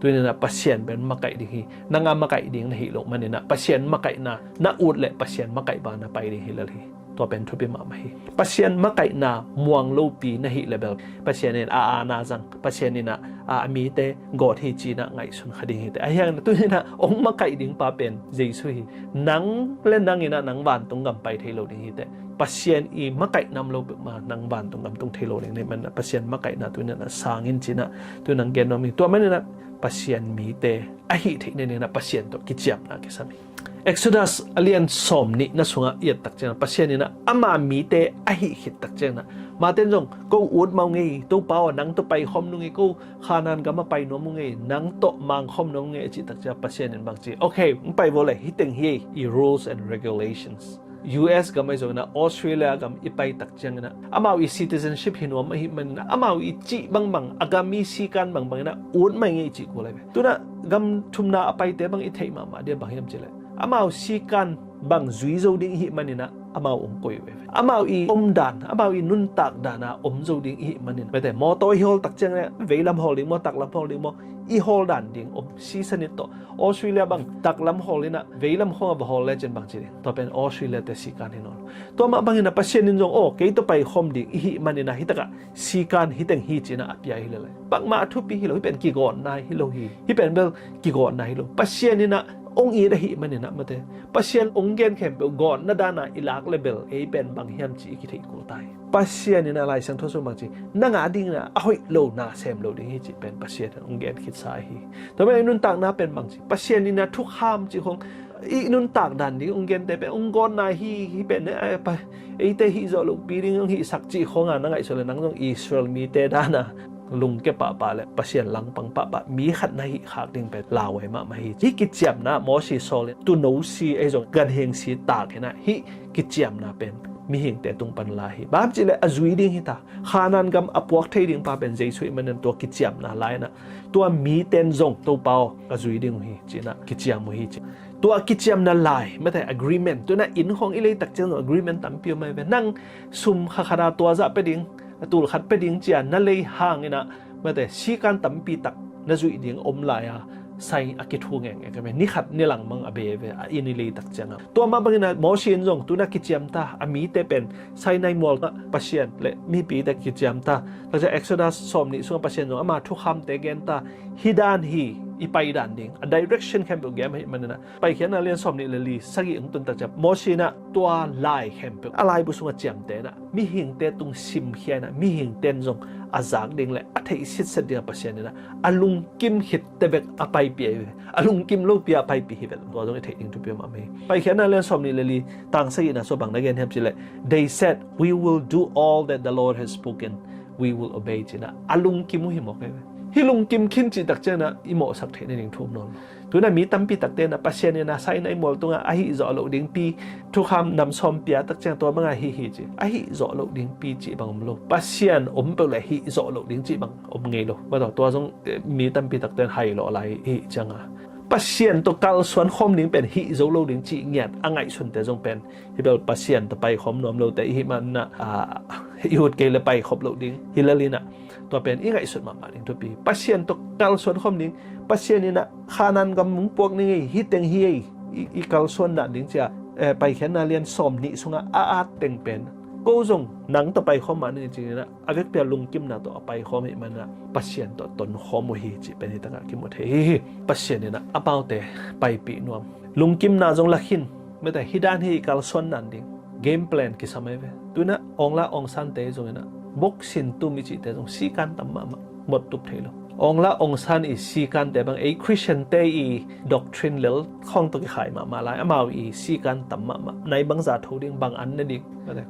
Tuni in ah Pasian pen makaih ding hi. Nang a makaih ding na hih loh manin ah Pasian makaihna na ut leh Pasian makaih bang na pai ding hi lel hi. Tua pen thupi mahmah hi. Pasian makaihna muang lopi na hih le bel Pasian in a aana zang, Pasian in ah a mite gawt hi ci-in ah ngaihsun kha ding hi teh. Ahih hangin ah tuni in ah hong makaih ding pa pen Jesu hi. Nang le nang in ah nang vantung gam pai thei lo ding hi teh. Pasian i makaihna om lo peuhmah nang vantung gam tung thei lo ding ahih manin ah Pasian makaihna tuni in ah sang in ci-in ah tuni in ah gen nuam hi. Tua manin ah Pasian mite ahih theih nading in ah Pasian tawh kiciamna kisam hi. Exodus a lian sawmnihna sungah i et tak ciangin ah Pasian in ah ama mite ahih khit tak ciangin ah, amate'n zong ko ut mah ung ei, Topa aw, nang tawh paikhawm nung ei, ko Khanaan gam ah pai nuam ung ei, nang tawh mangkhawm nuam ung ei a cih tak ciang Pasian in bang ci, okay, hong pai vo le, hih teng hi ei i rules and regulations. U S gam ahi zongin ah Australia gam i pai tak ciangin ah amau i citizenship hi nuam ahih manin ah amau i cih bangbang, a gam i sikan bangbang in ah ut mai ngei cih kul ahi ve. Tuni in ah gam thumna a paite bang i theih mahmah ding bang hiam cih leh amau sikan bang zui zo ding i hih manin ah amau hong koih uh ahi ve. Amau i omdan, amau i nuntak dan a om zo ding i hih manin, mate, mawtaw i hawl tak ciangin ah veilam hawl ding maw, taklam hawl ding maw, i hawl dan ding om, sisan it tawh. Australia bang taklam hawl in ah veilam khawng ah va hawl lecin bang ci ding, tua pen Australia-te sikan hi nawn lo. Tua mah bangin ah Pasian in zong, aw, kei tawh paikhawm ding i hih manin ah hih takah sikan hih teng hi ci-in ah a pia hi lel hi. Bangmah a thupi hi lo, hih pen kigawtna hi lo hi. Hih pen bel kigawtna hi lo. Pasian in ah Ong it ahih manin ah mate, Pasian ong gen khempeuh gawtna dana i lak le bel ei pen bang hiam ci i kitheih kul ta hi. Pasian in ah Lai Siangtho sung bang ci, nang a dingin ah a hoih lo na sem lo ding hi cih pen Pasian in ong gen khitsa hi. Tua pen i nuntakna pen bang ci, Pasian in ah thukham cih khong i nuntak dan ding ong gente pen ong gawtna hi, hi pen eh, pa, eite hih zawh lohpi ding ong hihsak cih khong a na ngaihsun le nang zong Israel mite dana lungke pahpah le Pasian langpang pahpah mi khat na hih khak ding pen lauhuai mahmah hi. Hih kiciamna Mosi sawl in tuuno si ei zong ganhing si tak hi na, hih kiciamna pen mihingte tung pan la hi. Bang hang hiam cih leh a zui ding hi ta, Khanaan gam a puak thei ding pa pen Jesu ahih manin tua kiciamna lai in ah tua miten zong Topa aw ka zui ding uh hi ci in ah kiciam uh hi ci. Tua kiciamna lai mate agreement, tu in ah inn khong i lei tak ciang zong agreement tampi om hi ve. Nang sum kha khat a tua zah pia ding, a tul khat pia ding ci a na lei hangin ah mate sikan tampi tak na zuih ding om lai a, sai a kithu ngengeng ka ve, ni khat ni lang mang a be ve, a inn i lei tak ciang a. Tua mah bangin ah Mosi in zong tu in ah kiciam ta, a mite pen Sinai mual ah Pasian le mipite kiciam ta. Takcia Exodus sawmnih sungah Pasian zong ama thukhamte gen ta, hih dan hi i pai dan ding, a direction khempeuh gen ahih manin ah Paikhiatna lian sawmnih le li, sagih ong tun takcia Mosi in ah tua lai khempeuh a laibu sungah ciamteh in ah mihingte tung simkhia in ah mihingte in zong a zak ding le a theih sitset ding a Pasian in ah a lungkim khitte bek a paipih hi ve. A lungkim lopi a paipih hi ve. Tua zong i theih ding thupi mahmah hi. Paikhiatna lian sawmnih le li, tang sagihna sung bang na gen hiam cih leh, they said, "We will do all that the Lord has spoken. We will obey," ci in ah a lungkim uh hi mawk hi ve. Hih lungkim khin cih tak ciang in ah i mawhsak theih nading thu om nawn lo. Tu in ah mi tampi takte in ah Pasian in ah Sinai mual tungah a hih zawh loh dingpi thukham nam sawm pia tak ciang tua bangah hih hi ci. A hih zawh loh dingpi cih bang om lo. Pasian om peuh le hih zawh loh ding cih bang om ngei lo. Mah tawh tua zong eh, mi tampi takte in hai lawh lai hih ciang a, Pasian tawh kalsuan khawm ding pen hih zo lo ding cih ngiat a ngaihsunte zong pen, hih bel Pasian tawh paikhawm nuam lote i hih manin ah, ah, i ut kei le paikhop loh ding hi lel in ah, tua pen i ngaihsut mahmah ding thupi. Pasian tawh kalsuan khawm ding, Pasian in ah Khanaan gam ong puak ning ei, hih teng hi ei, i, i kalsuan dan ding ci a, eh, Paikhiatna lian sawmnih sungah a at teng pen ko zong nang tawh paikhawm mah ning ci in ah, a vekpi a lungkimna tawh a paikhawm ahih manin ah Pasian tawh tonkhawm uh hi cih pen hih takah kimu thei hi. Pasian in ah amaute paipih nuam, lungkimna zong la khin, mate hih dan hi i kalsuan dan ding game plan kisam hi ve. Tu in ah Aung La Aung San te zong in ah boxing tum i cihte zong sikan tam mahmah, mawk tup thei lo. Aung La Aung San i sikante bang ei Christian te i doctrine lel khawng tawh kikhai mahmah lai, amau i sikan tam mahmah. Nai bangzah tho ding, bang an nading,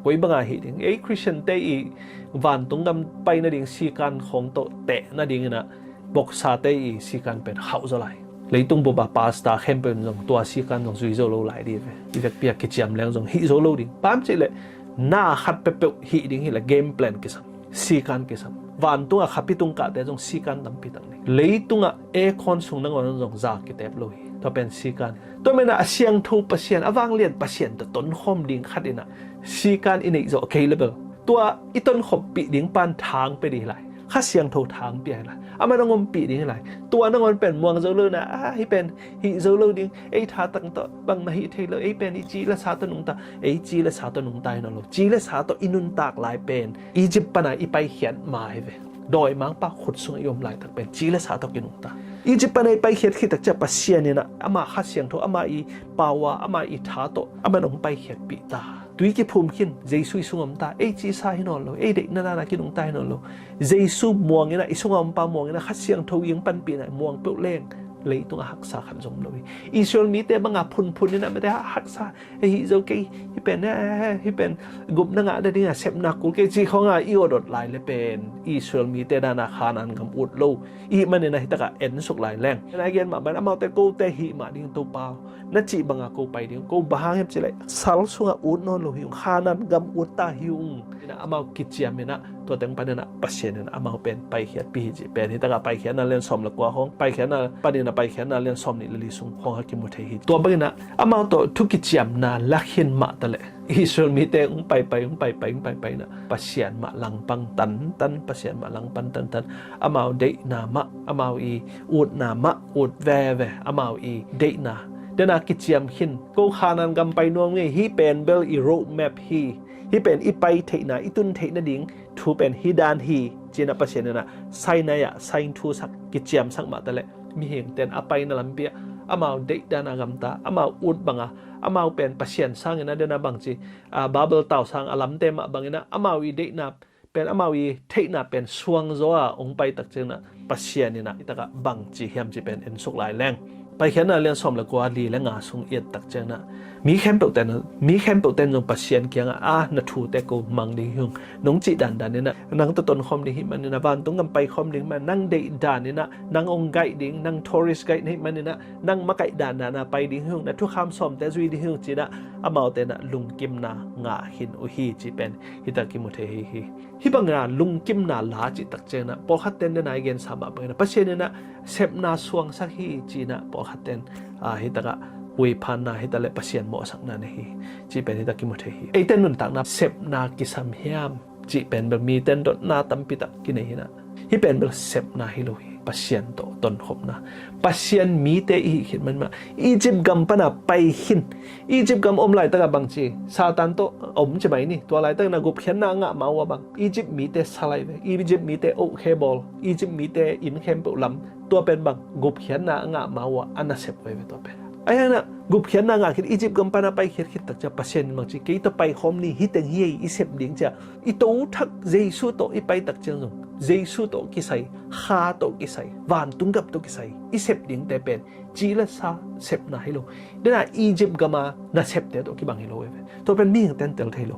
koi banga hih ding, ei Christian te i vantung gam pai nading sikan khawng tawh teh nading in ah boxer te i sikan pen khauh zaw lai. Leitung bup a pastor khempeuh in zong tua sikan zong zui zo lo lai ding ve. I vekpi a kiciam leng zong hih zo lo ding. Bang hang hiam cih leh na khat peuhpeuh hih ding hi leh game plan kisam, sikan kisam. Vantung a khapi tung kahte zong sikan tampi tak nei. Leitung a aircon sung nangawn zong za kitep lo hi. Tua pen sikan. Tua manin ah a siangtho Pasian, a vanglian Pasian tawh tonkhawm ding khat in ah sikan i neih zawh kei le bel, tua i tonkhawmpih ding pan thang pia ding hi lai. Kha Siangtho thang pia hi lai. Aman ong ompih ding hi lai. Tua nangawn pen muang zo lo in ah, ah, hih pen hih zo lo ding, ei tha tang tawh bangmah hih thei lo, ei pen i ci le sa tawh nungta, ei ci le sa tawh nungta hi nawn lo. Ci le sa tawh i nuntak lai pen Egypt pan a i paikhiat ma hi ve. Dawimangpa khut sungah i om laitak pen ci le sa tawh kinungta. Egypt pan a i paikhiat khit takcia Pasian in ah ama Kha Siangtho, ama i power, ama i tha tawh aman ong paikhiatpih ta. Tui kiphum khin, Jesu i sungah om ta, ei ci sa hi nawn lo, ei deihna dan a kinungta hi nawn lo. Jesu muang in ah, i sungah om pa muang in ah, Kha Siangtho i ong panpih in ah muang peuh leng leitung a haksa khat zong om lo hi. Israel mite banga phunphun in ah mate haksa, hih zo kei, hih pen, eh, hih pen gupna ngah nading a sepna kul kei cih khawng a i awt awt lai le pen Israel mite dan a Khanaan gam ut lo. Ahih manin ah hih takah ensuk lai leng. Tua a gen mah bang, amaute kote hih mah ding Topa, na cih banga ko pai ding, ko bang hang hiam cih leh sal sungah ut nawn lo hi ung, Khanaan gam ut ta hi ung. In ah amau kiciam in ah, tua teng panin ah Pasian in ah amau pen paikhiatpih hi cih pen hih takah Paikhiatna lian sawm le kua khawng, Paikhiatna panin ah Paikhiatna lian sawmnih le li sung khawng ah kimu thei hi. Tua bangin ah amau tawh thu kiciamna la khin mah taleh Israel mite ong paipai, ong paipai, ong paipai in ah Pasian mah langpang tantan, Pasian mah langpang tantan. Amau deihna mah, amau i utna mah ut veve, amau i deihna. Tua in ah kiciam khin, ko Khanaan gam pai nuam ngei, hih pen bel i road map hi, hih pen i pai theihna, i tun theih nading thu pen hih dan hi, ci in ah Pasian in ah Sinai ah sign thusak, kiciamsak mah taleh mihingte in a paina lampi ah amau deihdan a gamta, amau ut banga, amau pen Pasian sangin a dena bangci, a, Babel tau sang a lamte mah bangin a, amau i deihna pen, amau i theihna pen suangzaw a ong pai tak ciangin a, Pasian in a, i takah bangci hiam ci pen ensuk lai leng. Paikhiatna lian sawm le kua, li le nga sung i et tak ciangin a, mi khempeuh ten, mi khempeuh ten zong Pasian kiangah a, na thute ko mang ding hi ung. Nong cih dandan in a, nang tawh tonkhawm ding hi manin a, vantung gam paikhawm ding hi man, nang deih dan in a, nang ong guide ding, nang tourist guide na hi manin a, nang makaih dandan a pai ding hi ung, na thukham sawmte zui ding hi ung ci-in a, amaute in a lungkimna ngah khin uh hi ci pen hi tak kimu thei hi hi. Hih bangin a lungkimna la cih tak ciangin a, pawlkhat ten dena i gensa mah bangin a, Pasian in a sepna suangsak hi ci-in a, pawlkhat ten, a, hi takah huiphanna hi ta le Pasian mawhsakna nei hi ci pen hi tak kimu thei hi. Eite nuntakna sepna kisam hiam cih pen bel mite in dotna tampi tak kinei hi in a, hih pen bel sepna hi lo hi. Pasian tawh tonkhopna. Pasian mite i hih khit man mah. Egypt gam pana pai khin. Egypt gam om laitakah bangci, Satan tawh a om ci mai ni. Tua laitak in a gupkhiatna a ngah ma uh a bang, Egypt mite sa lai ve. Egypt mite ohkhe bawl, Egypt mite inn khempeuh lam. Tua pen bang, gupkhiatna a ngah ma uh a, a nasep uh hi ve tua pen. Ahi hangin a gupkhiatna ngah khit, Egypt gam pana pai khiat khit tak ciang Pasian in bangci, kei tawh paikhawm ni, hih teng hi ei i sep ding ci-a. I To thak Jesu tawh i pai tak ciang zong, Jesu tawh kisai, Kha tawh kisai, vantung gam tawh kisai i sep dingte pen ci le sa sepna hi lo. Dena Egypt gama nasepte tawh kibang hi lo ve. Tua pen mihing ten tel thei lo.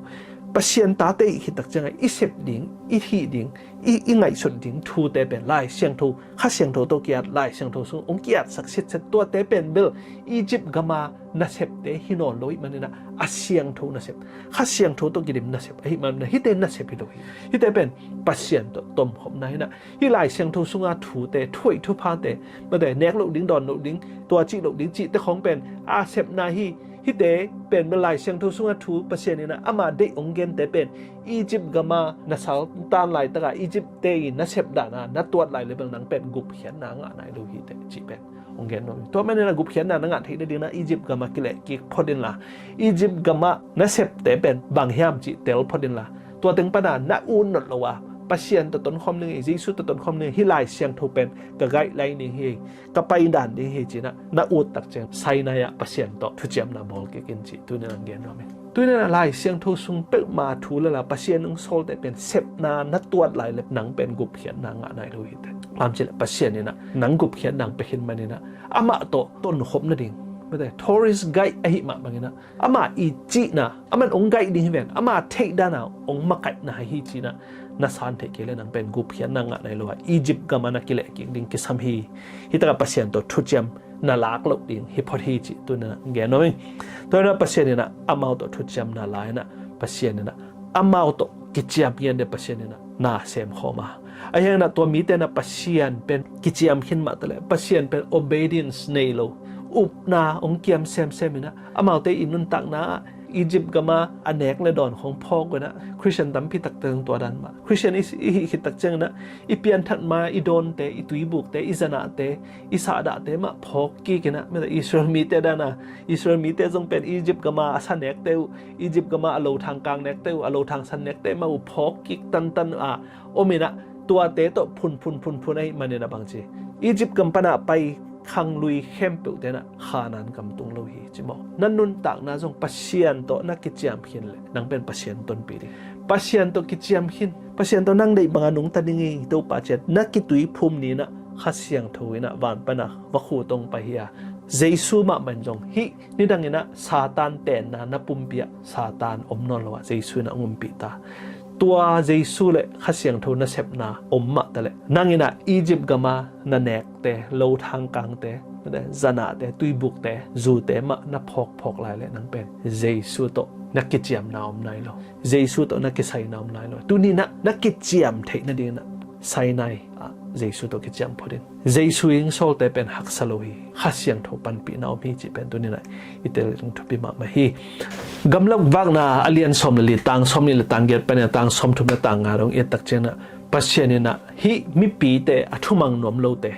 Pasian tate i hih khit tak ciangah i sep ding, i hih ding, i, i ngaihsut ding thute pen Lai Siangtho, Kha Siangtho tawh ki-at, Lai Siangtho sung ong ki-atsak sitset, tuate pen bel Egypt gama nasepte hi nawn lo ih manin a, a siangtho nasep, Kha Siangtho tawh kidim nasep ahih manin a, hihte nasep hi lo hi. Hihte pen Pasian tawh tomkhopna hi in a, hih Lai Siangtho sunga thute, thuhoih thuphate, mate, nek loh ding, dawn loh ding, tua cih loh ding cihte khawng pen a sepna hi. Hihte pen bel Lai Siangtho sunga thu, Pasian in a ama deih ong gente pen Egypt gama na saltan laitakah Egypt-te i nasep dana na tuat lai le bel nang pen gupkhiatna ngah nai lo hi teh cih pen ong gen nuam hi. Tua manin a gupkhiatna na ngah theih nadingin a Egypt gama kilehkik phot inla, Egypt gama nasepte pen bang hiam cih tel phot inla, tua teng pana na ut nawn lo a, Pasian tawh tonkhawm ding hi, Jesu tawh tonkhawm ding hi, hih Lai Siangtho pen ka guideline ding hi, ka paidan ding hi ci-in a na ut tak ciang Sinai ah Pasian tawh thuciamna bawl kik in cih tuni-in ong gen nuam hi. Tuni-in a Lai Siangtho sung peuhmah thu le la Pasian ong sawlte pen sepna na tuat lai le nang pen gupkhiatna ngah nai lo hi teh. Bang ci le Pasian in a nang gupkhiatna ong pia khin manin a, amah tawh tonkhop nading, mate, tourist guide ahih mah bangin a, amah i cihna, aman ong guide ding hi ven, ama theih dana ong makaihna hi ci-in a na san theih kei le nang pen gupkhiatna ngah nai lo a, Egypt gama na kilehkik ding kisam hi. Hih takah Pasian tawh thuciam na lak loh ding hi phot hi cih tuni-in ong gen nuam hi. Tua hi in a Pasian in a amau tawh thuciamna la in a, Pasian in a amau tawh kiciam ngiat ding Pasian in a na semkhawm a, ahi hangin a tua mite in a Pasian pen kiciam khin mah ta le, Pasian pen obedience nei lo, upna ong kiam semsem in a, amaute i nuntakna ah Egypt gama a nek le dawn khawng phawk uh in a, Christian tampi takte zong tua dan mah. Christian i, i hih khit tak ciangin a, i pianthat ma i dawnte, i tuibukte, i zanahte, i sahdahte mah phawk kik in a, mate, Israel mite dana, Israel mite zong pen Egypt gama a sa nekte uh, Egypt gama a lothang kang nekte uh, a lothang san nekte mah uh phawk kik tantan uh a om in a, tuate tawh phunphun phunphun ahih manin a bangci, Egypt gam pana pai khanglui khempeuhte in a Kanaan gam tung lo hi ci maw. Na nuntakna zong Pasian tawh na kiciam khin le nang pen Pasian tonpih ding. Pasian tawh kiciam khin, Pasian tawh nang deih banga nungta ding hi Topa ci-a na kituiphum ni in a, Kha Siangtho in a van pana vakhu tawh ong pai hi a, Jesu mahmah in zong hih nidang in a Satan tenna na pumpi ah Satan om nawn lo a, Jesu in a ong umpih ta. Tua Jesu le Kha Siangtho nasepna om mah ta le, nang in a Egypt gama na nekte, lothang kangte, zanahte, tuibukte, zute mah na phawkphawk lai le nang pen Jesu tawh na kiciamna om nai lo. Jesu tawh na kisaina om nai lo. Tuni in a na kiciam theih nadingin a Sinai ah Jesu tawh kiciam phot in. Jesu i ong sawlte pen haksa lo hi. Kha Siangtho panpihna om hi cih pen tuni in a i tel ding thupi mahmah hi. Gamlak Vakna a lian sawm le li, tang sawmnih le tang giat panin a tang sawmthum le tang nga dong i et tak ciangin a, Pasian in a hih mipite, a thumang nuam lote,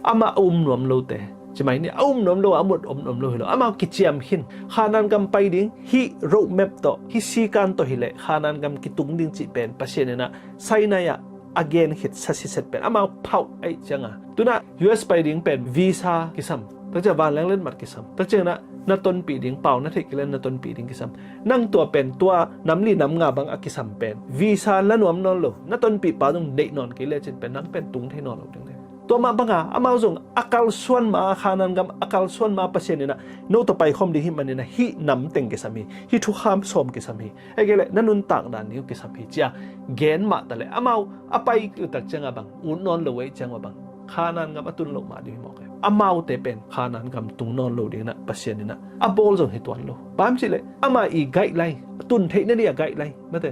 amah a um nuam lote, ci mai ni, a um nuam lo, a mut om nuam lo hi lo, amau kiciam khin, Kanaan gam pai ding, hih roadmap tawh, hih sikan tawh hi le Kanaan gam kitung ding cih pen Pasian in a Sinai ah a gen khit sa siset pen amau phauh ahih ciangin a, tu in a U S pai ding pen visa kisam, Takciang vanleng letmat kisam. Takciang na, na tonpih ding, pau na theih kei leh na tonpih ding kisam. Nang tua pen, tua nam li nam nga bang a kisam pen visa la nuam nawn lo, na tonpih pa zong neih nawn kei lecin pen nang pen tung thei nawn lo ding le. Tua mah banga amau zong a kalsuan ma, Khanaan gam a kalsuan ma Pasian inah no tawh paikhawm ding hih maninah hih nam teng kisam hi, hih thukham sawm kisam hi, hei kei leh na nuntak dan ding uh kisam hi, cia gen mah taleh amau a pai uh takcianga bang ut nawn lo uh ahih cianga bang Khanaan gam a tun loh mah ding hi mawk e. Amaute pen Khanaan gam tung nawn lo dinginah Pasian inah a bawl zong hi tuan lo. Bang hang hiam cihleh ama i guideline, a tun theih nading a guideline mate.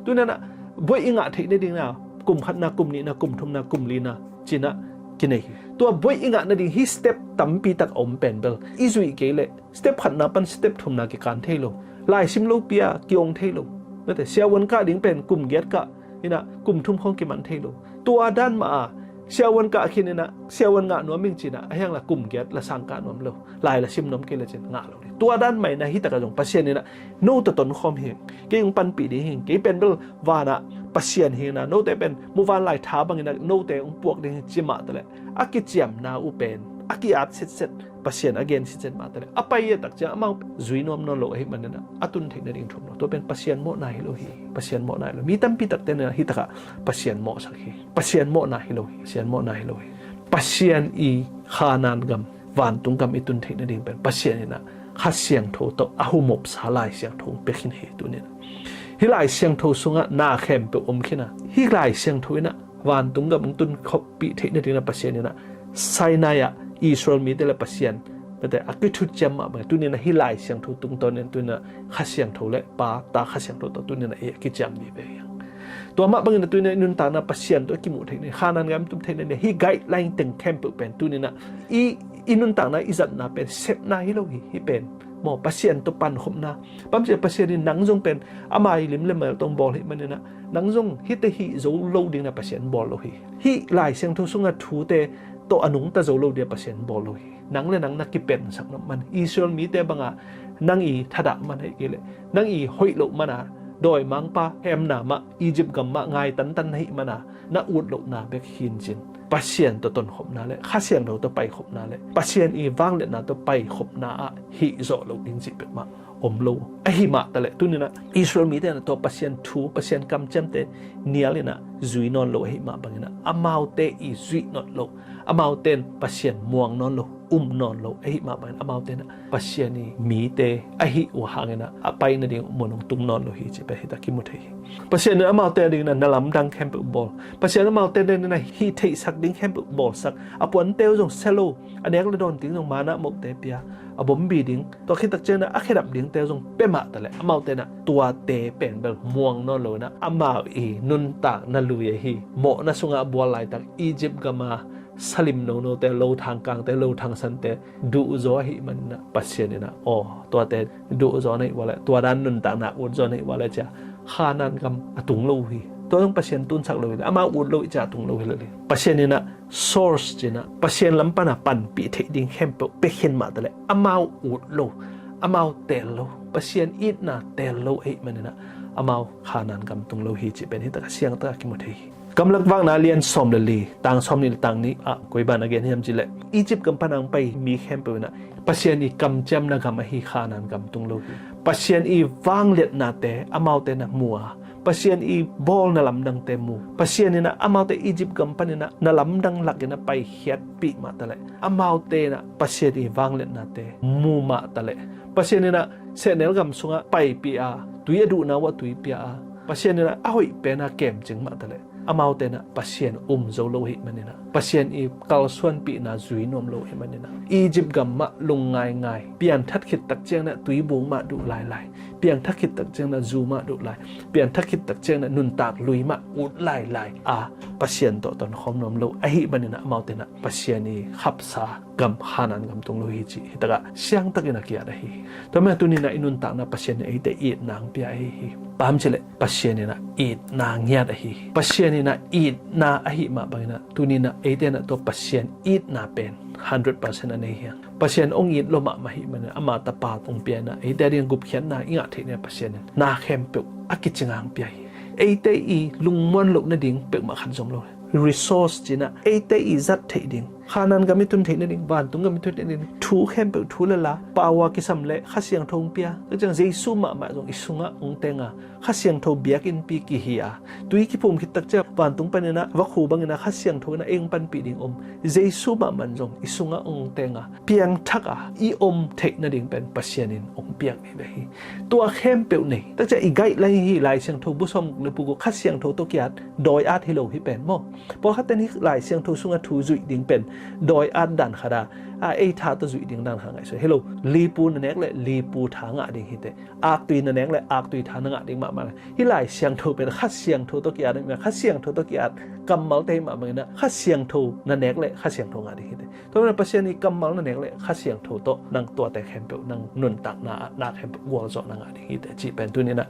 Tuninah buaih i ngah theih nadingna kum khatna, kum nihna, kum thumna, kum lina cinah kinei hi. Tua buaih i ngah nading hih step tampi tak a om pen bel i zuih kei leh step khatna pan step thumna kikan thei lo. Laisim lopi a kiong thei lo. Mate, siavuan kah ding pen kum giat kah inah kum thum khawng kiman thei lo. Tua dan mah a siavuan kah khin inah siavuan ngah nuam ing cinah a hiangla kum giat la sang kah nuam lo. Lai la sim nuam kei lecin ngah lo ding. Tua dan mah inah hih takah zong Pasian inah no tawh tonkhawm hi. Kei hong panpih ding hi. Kei pen bel vanah Pasian hi inah note pen muvanlai tha banginah note hong puak ding hi ci mah taleh a kiciamna uh pen a ki-at sitset, Pasian a gen sitset mah taleh a pai a takciang amau zui nuam nawn lo ahih maninah a tun theih nading thum lo. Tua pen Pasian mawhna hi lo hi. Pasian mawhna hi lo. Mi tampi takte inah hih takah Pasian mawhsak hi. Pasian mawhna hi lo hi. Pasian mawhna hi lo hi. Pasian i Khanaan gam, vantung gam i tun theih nading pen Pasian inah Kha Siangtho tawh a humopsa Lai Siangtho hong pia khin hi tuninah. Hih Lai Siangtho sungah na khempeuh om khin a, hih Lai Siangtho inah vantung gam hong tun khawmpih theih nadinah Pasian inah Sinai ah Israel mite le Pasian mate a kithuciam mah bang tuninah hih Lai Siangtho tungtawnin tuninah Kha Siangtho le Pa, Ta, Kha Siangtho tawh tuninah ei a kiciam ding ve hi hang. Tua mah bangin a tuninah i nuntakna Pasian tawh a kimuh theih nading, Khanaan gam tum theih nading hih guideline teng khempeuh pen tuninah i, i nuntakna i zatna pen sepna hi lo hi. Hih pen maw Pasian tawh pankhopna. Bang hang hiam cihleh Pasian in nang zong pen ama i lim le mel tawh hong bawl hi maninah nang zong hihte hih zo lo dinginah Pasian bawl lo hi. Hih Lai Siangtho sunga thute tawh a nungta zo lo dia Pasian bawl lo hi. Nang le nang na kipensak nop man, Israel mite banga nang i thadah man ahih kei leh nang i hoih loh mana, dawimangpa hemna mah, Egypt gam mah ngai tantan na hih mana na ut lohna bek hi in cin Pasian tawh tonkhopna le Kha Siangtho tawh paikhopna le Pasian i vangliatna tawh paikhopna ah hih zawh loh ding cih peuhmah om lo. Ahi mah taleh tuninah Israel mite inah tua Pasian thu, Pasian kamciamte nial inah zui nawn lo ahih mah banginah amaute i zuih nawn lo, amaute in Pasian muang nawn lo, um nawn lo ahih mah bangin amaute inah Pasian i mite ahih uh hanginah a pai nading mun hong tung nawn lo hi cih pen hih takah kimu thei hi. Pasian in amaute adinginah na lamdang khempeuh bawl. Pasian in amaute adinginah hih theihsak ding khempeuh bawlsak. A puante uh zong sia lo, a nek le dawn ding zong manna mohte pia, a bombi ding, tua khit takcianginah a khedap dingte uh zong pia mah taleh amaute inah tuate pen bel muang nawn lo inah amau i nuntakna lui ahi, mawhna sungah bual laitak Egypt gama salim nonote, lo thangkangte, lo thangsante duhzaw ahih maninah Pasian inah aw tuate duhzaw na hih ua leh, tua dan nuntakna utzaw na hih ua leh cia Khanaan gam a tung lo hi. Tua zong Pasian tunsak lo hi leh, amau ut lo ih cia a tung lo hi leh. Pasian inah source cinah Pasian lam pana panpih theih ding khempeuh pia khin mah taleh amau ut lo, amau teel lo, Pasian itna teel lo ahih maninah amau Khanaan gam tung lo hi cih pen hih takah siangtakah kimu thei hi. Gamlak Vakna lian sawm le li, tang sawm nih le tang nih ah koi ban a gen hiam cihleh Egypt gam pana hong pai mi khempeuh inah Pasian i kamciamna gam ahi Khanaan gam tung lo hi. Pasian i vangliatnate amaute na mu a, Pasian i bawl na lamdangte mu, Pasian inah amaute Egypt gam paninah na lamdang lakinah paikhiatpih mah taleh amaute inah Pasian i vangliatnate mu mah taleh Pasian inah sehnel gam sungah paipih a, tui a duhna uh a tui pia a, Pasian inah a hoih pena kemcing mah taleh amaute inah Pasian um zo lo ahih maninah, Pasian i kalsuanpihna zui nuam lo ahih maninah, Egypt gam mah lungngaingai, piangthak khit takcianginah tuibung mah duh lailai, piangthak khit takcianginah zu mah duh lai, piangthak khit takcianginah nuntak lui mah ut lailai a, Pasian tawh tonkhawm nuam lo ahih maninah amaute inah Pasian i khapsa gam Khanaan gam tung lo hi cih hih takah siangtakin a ki-at ahi hi. Tua mah tuninah i nuntakna Pasian in eite itna hong pia ahi hi. Bang hang hiam cihleh Pasian inah itna ngiat ahi hi. Pasian inah itna ahih mah banginah tuninah eite inah tua Pasian itna pen hundred percent a nei hi hang. Pasian hong it lo mahmah ahih maninah ama tapa hong pia inah eite ading gupkhiatna i ngah theih nading Pasian in na khempeuh a kicinga hong pia hi. Eite i lungmuan loh nading peuhmah khat zong om lo. Resource cinah eite i zat theih ding, Khanaan gam i tun theih nading, vantung gam i tun theih nading thu khempeuh, thu le la, power kisam le Kha Siangtho hong pia. Tua ciang Jesu mahmah zong i sungah hong teng a, Kha Siangtho biakinnpi kihi a, tui kiphum khit tak ciang vantung panin ah vakhu bangin ah Kha Siangtho in ah ei hong panpih ding om. Jesu mahmah in zong i sungah hong teng a, piangthak a i om theih nading pen Pasian in hong piak hi ve hi. Tua khempeuh nei tak ciang i guideline hi. Lai Siangtho bu sawm le bu guk Kha Siangtho tawh ki-at dawi at hi lo hi pen maw. Pawlkhat ten hih Lai Siangtho sungah thu zuih ding pen dawi at dan khat a, a, ei tha tawh zuih ding dan khat ngaihsun hi lo. Lipu na nek le lipu tha ngah ding hi teh. Aktui na nek le aktui tha na ngah ding mahmah. Hih Lai Siangtho pen Kha Siangtho tawh ki-at ding, Kha Siangtho tawh ki-at kammalte hi mahmah in ah Kha Siangtho na nek le Kha Siangtho ngah ding hi teh. Tua manin Pasian i kammal na nek le Kha Siangtho tawh nang tuate khempeuh nang nuntakna ah na khempeuh gualzawhna ngah ding hi teh cih pen tuni in ah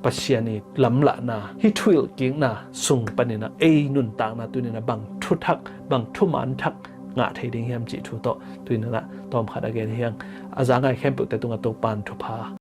Pasian i lamlahna, hih thuhilhkikna sung panin ah ei nuntakna tuni in ah bang thuthak, bang thuman thak ngah thei ding hiam cih thu tawh tuni in ah tawmkhat a gen hi hang. A za ngai khempeuhte tungah Topa'n thupha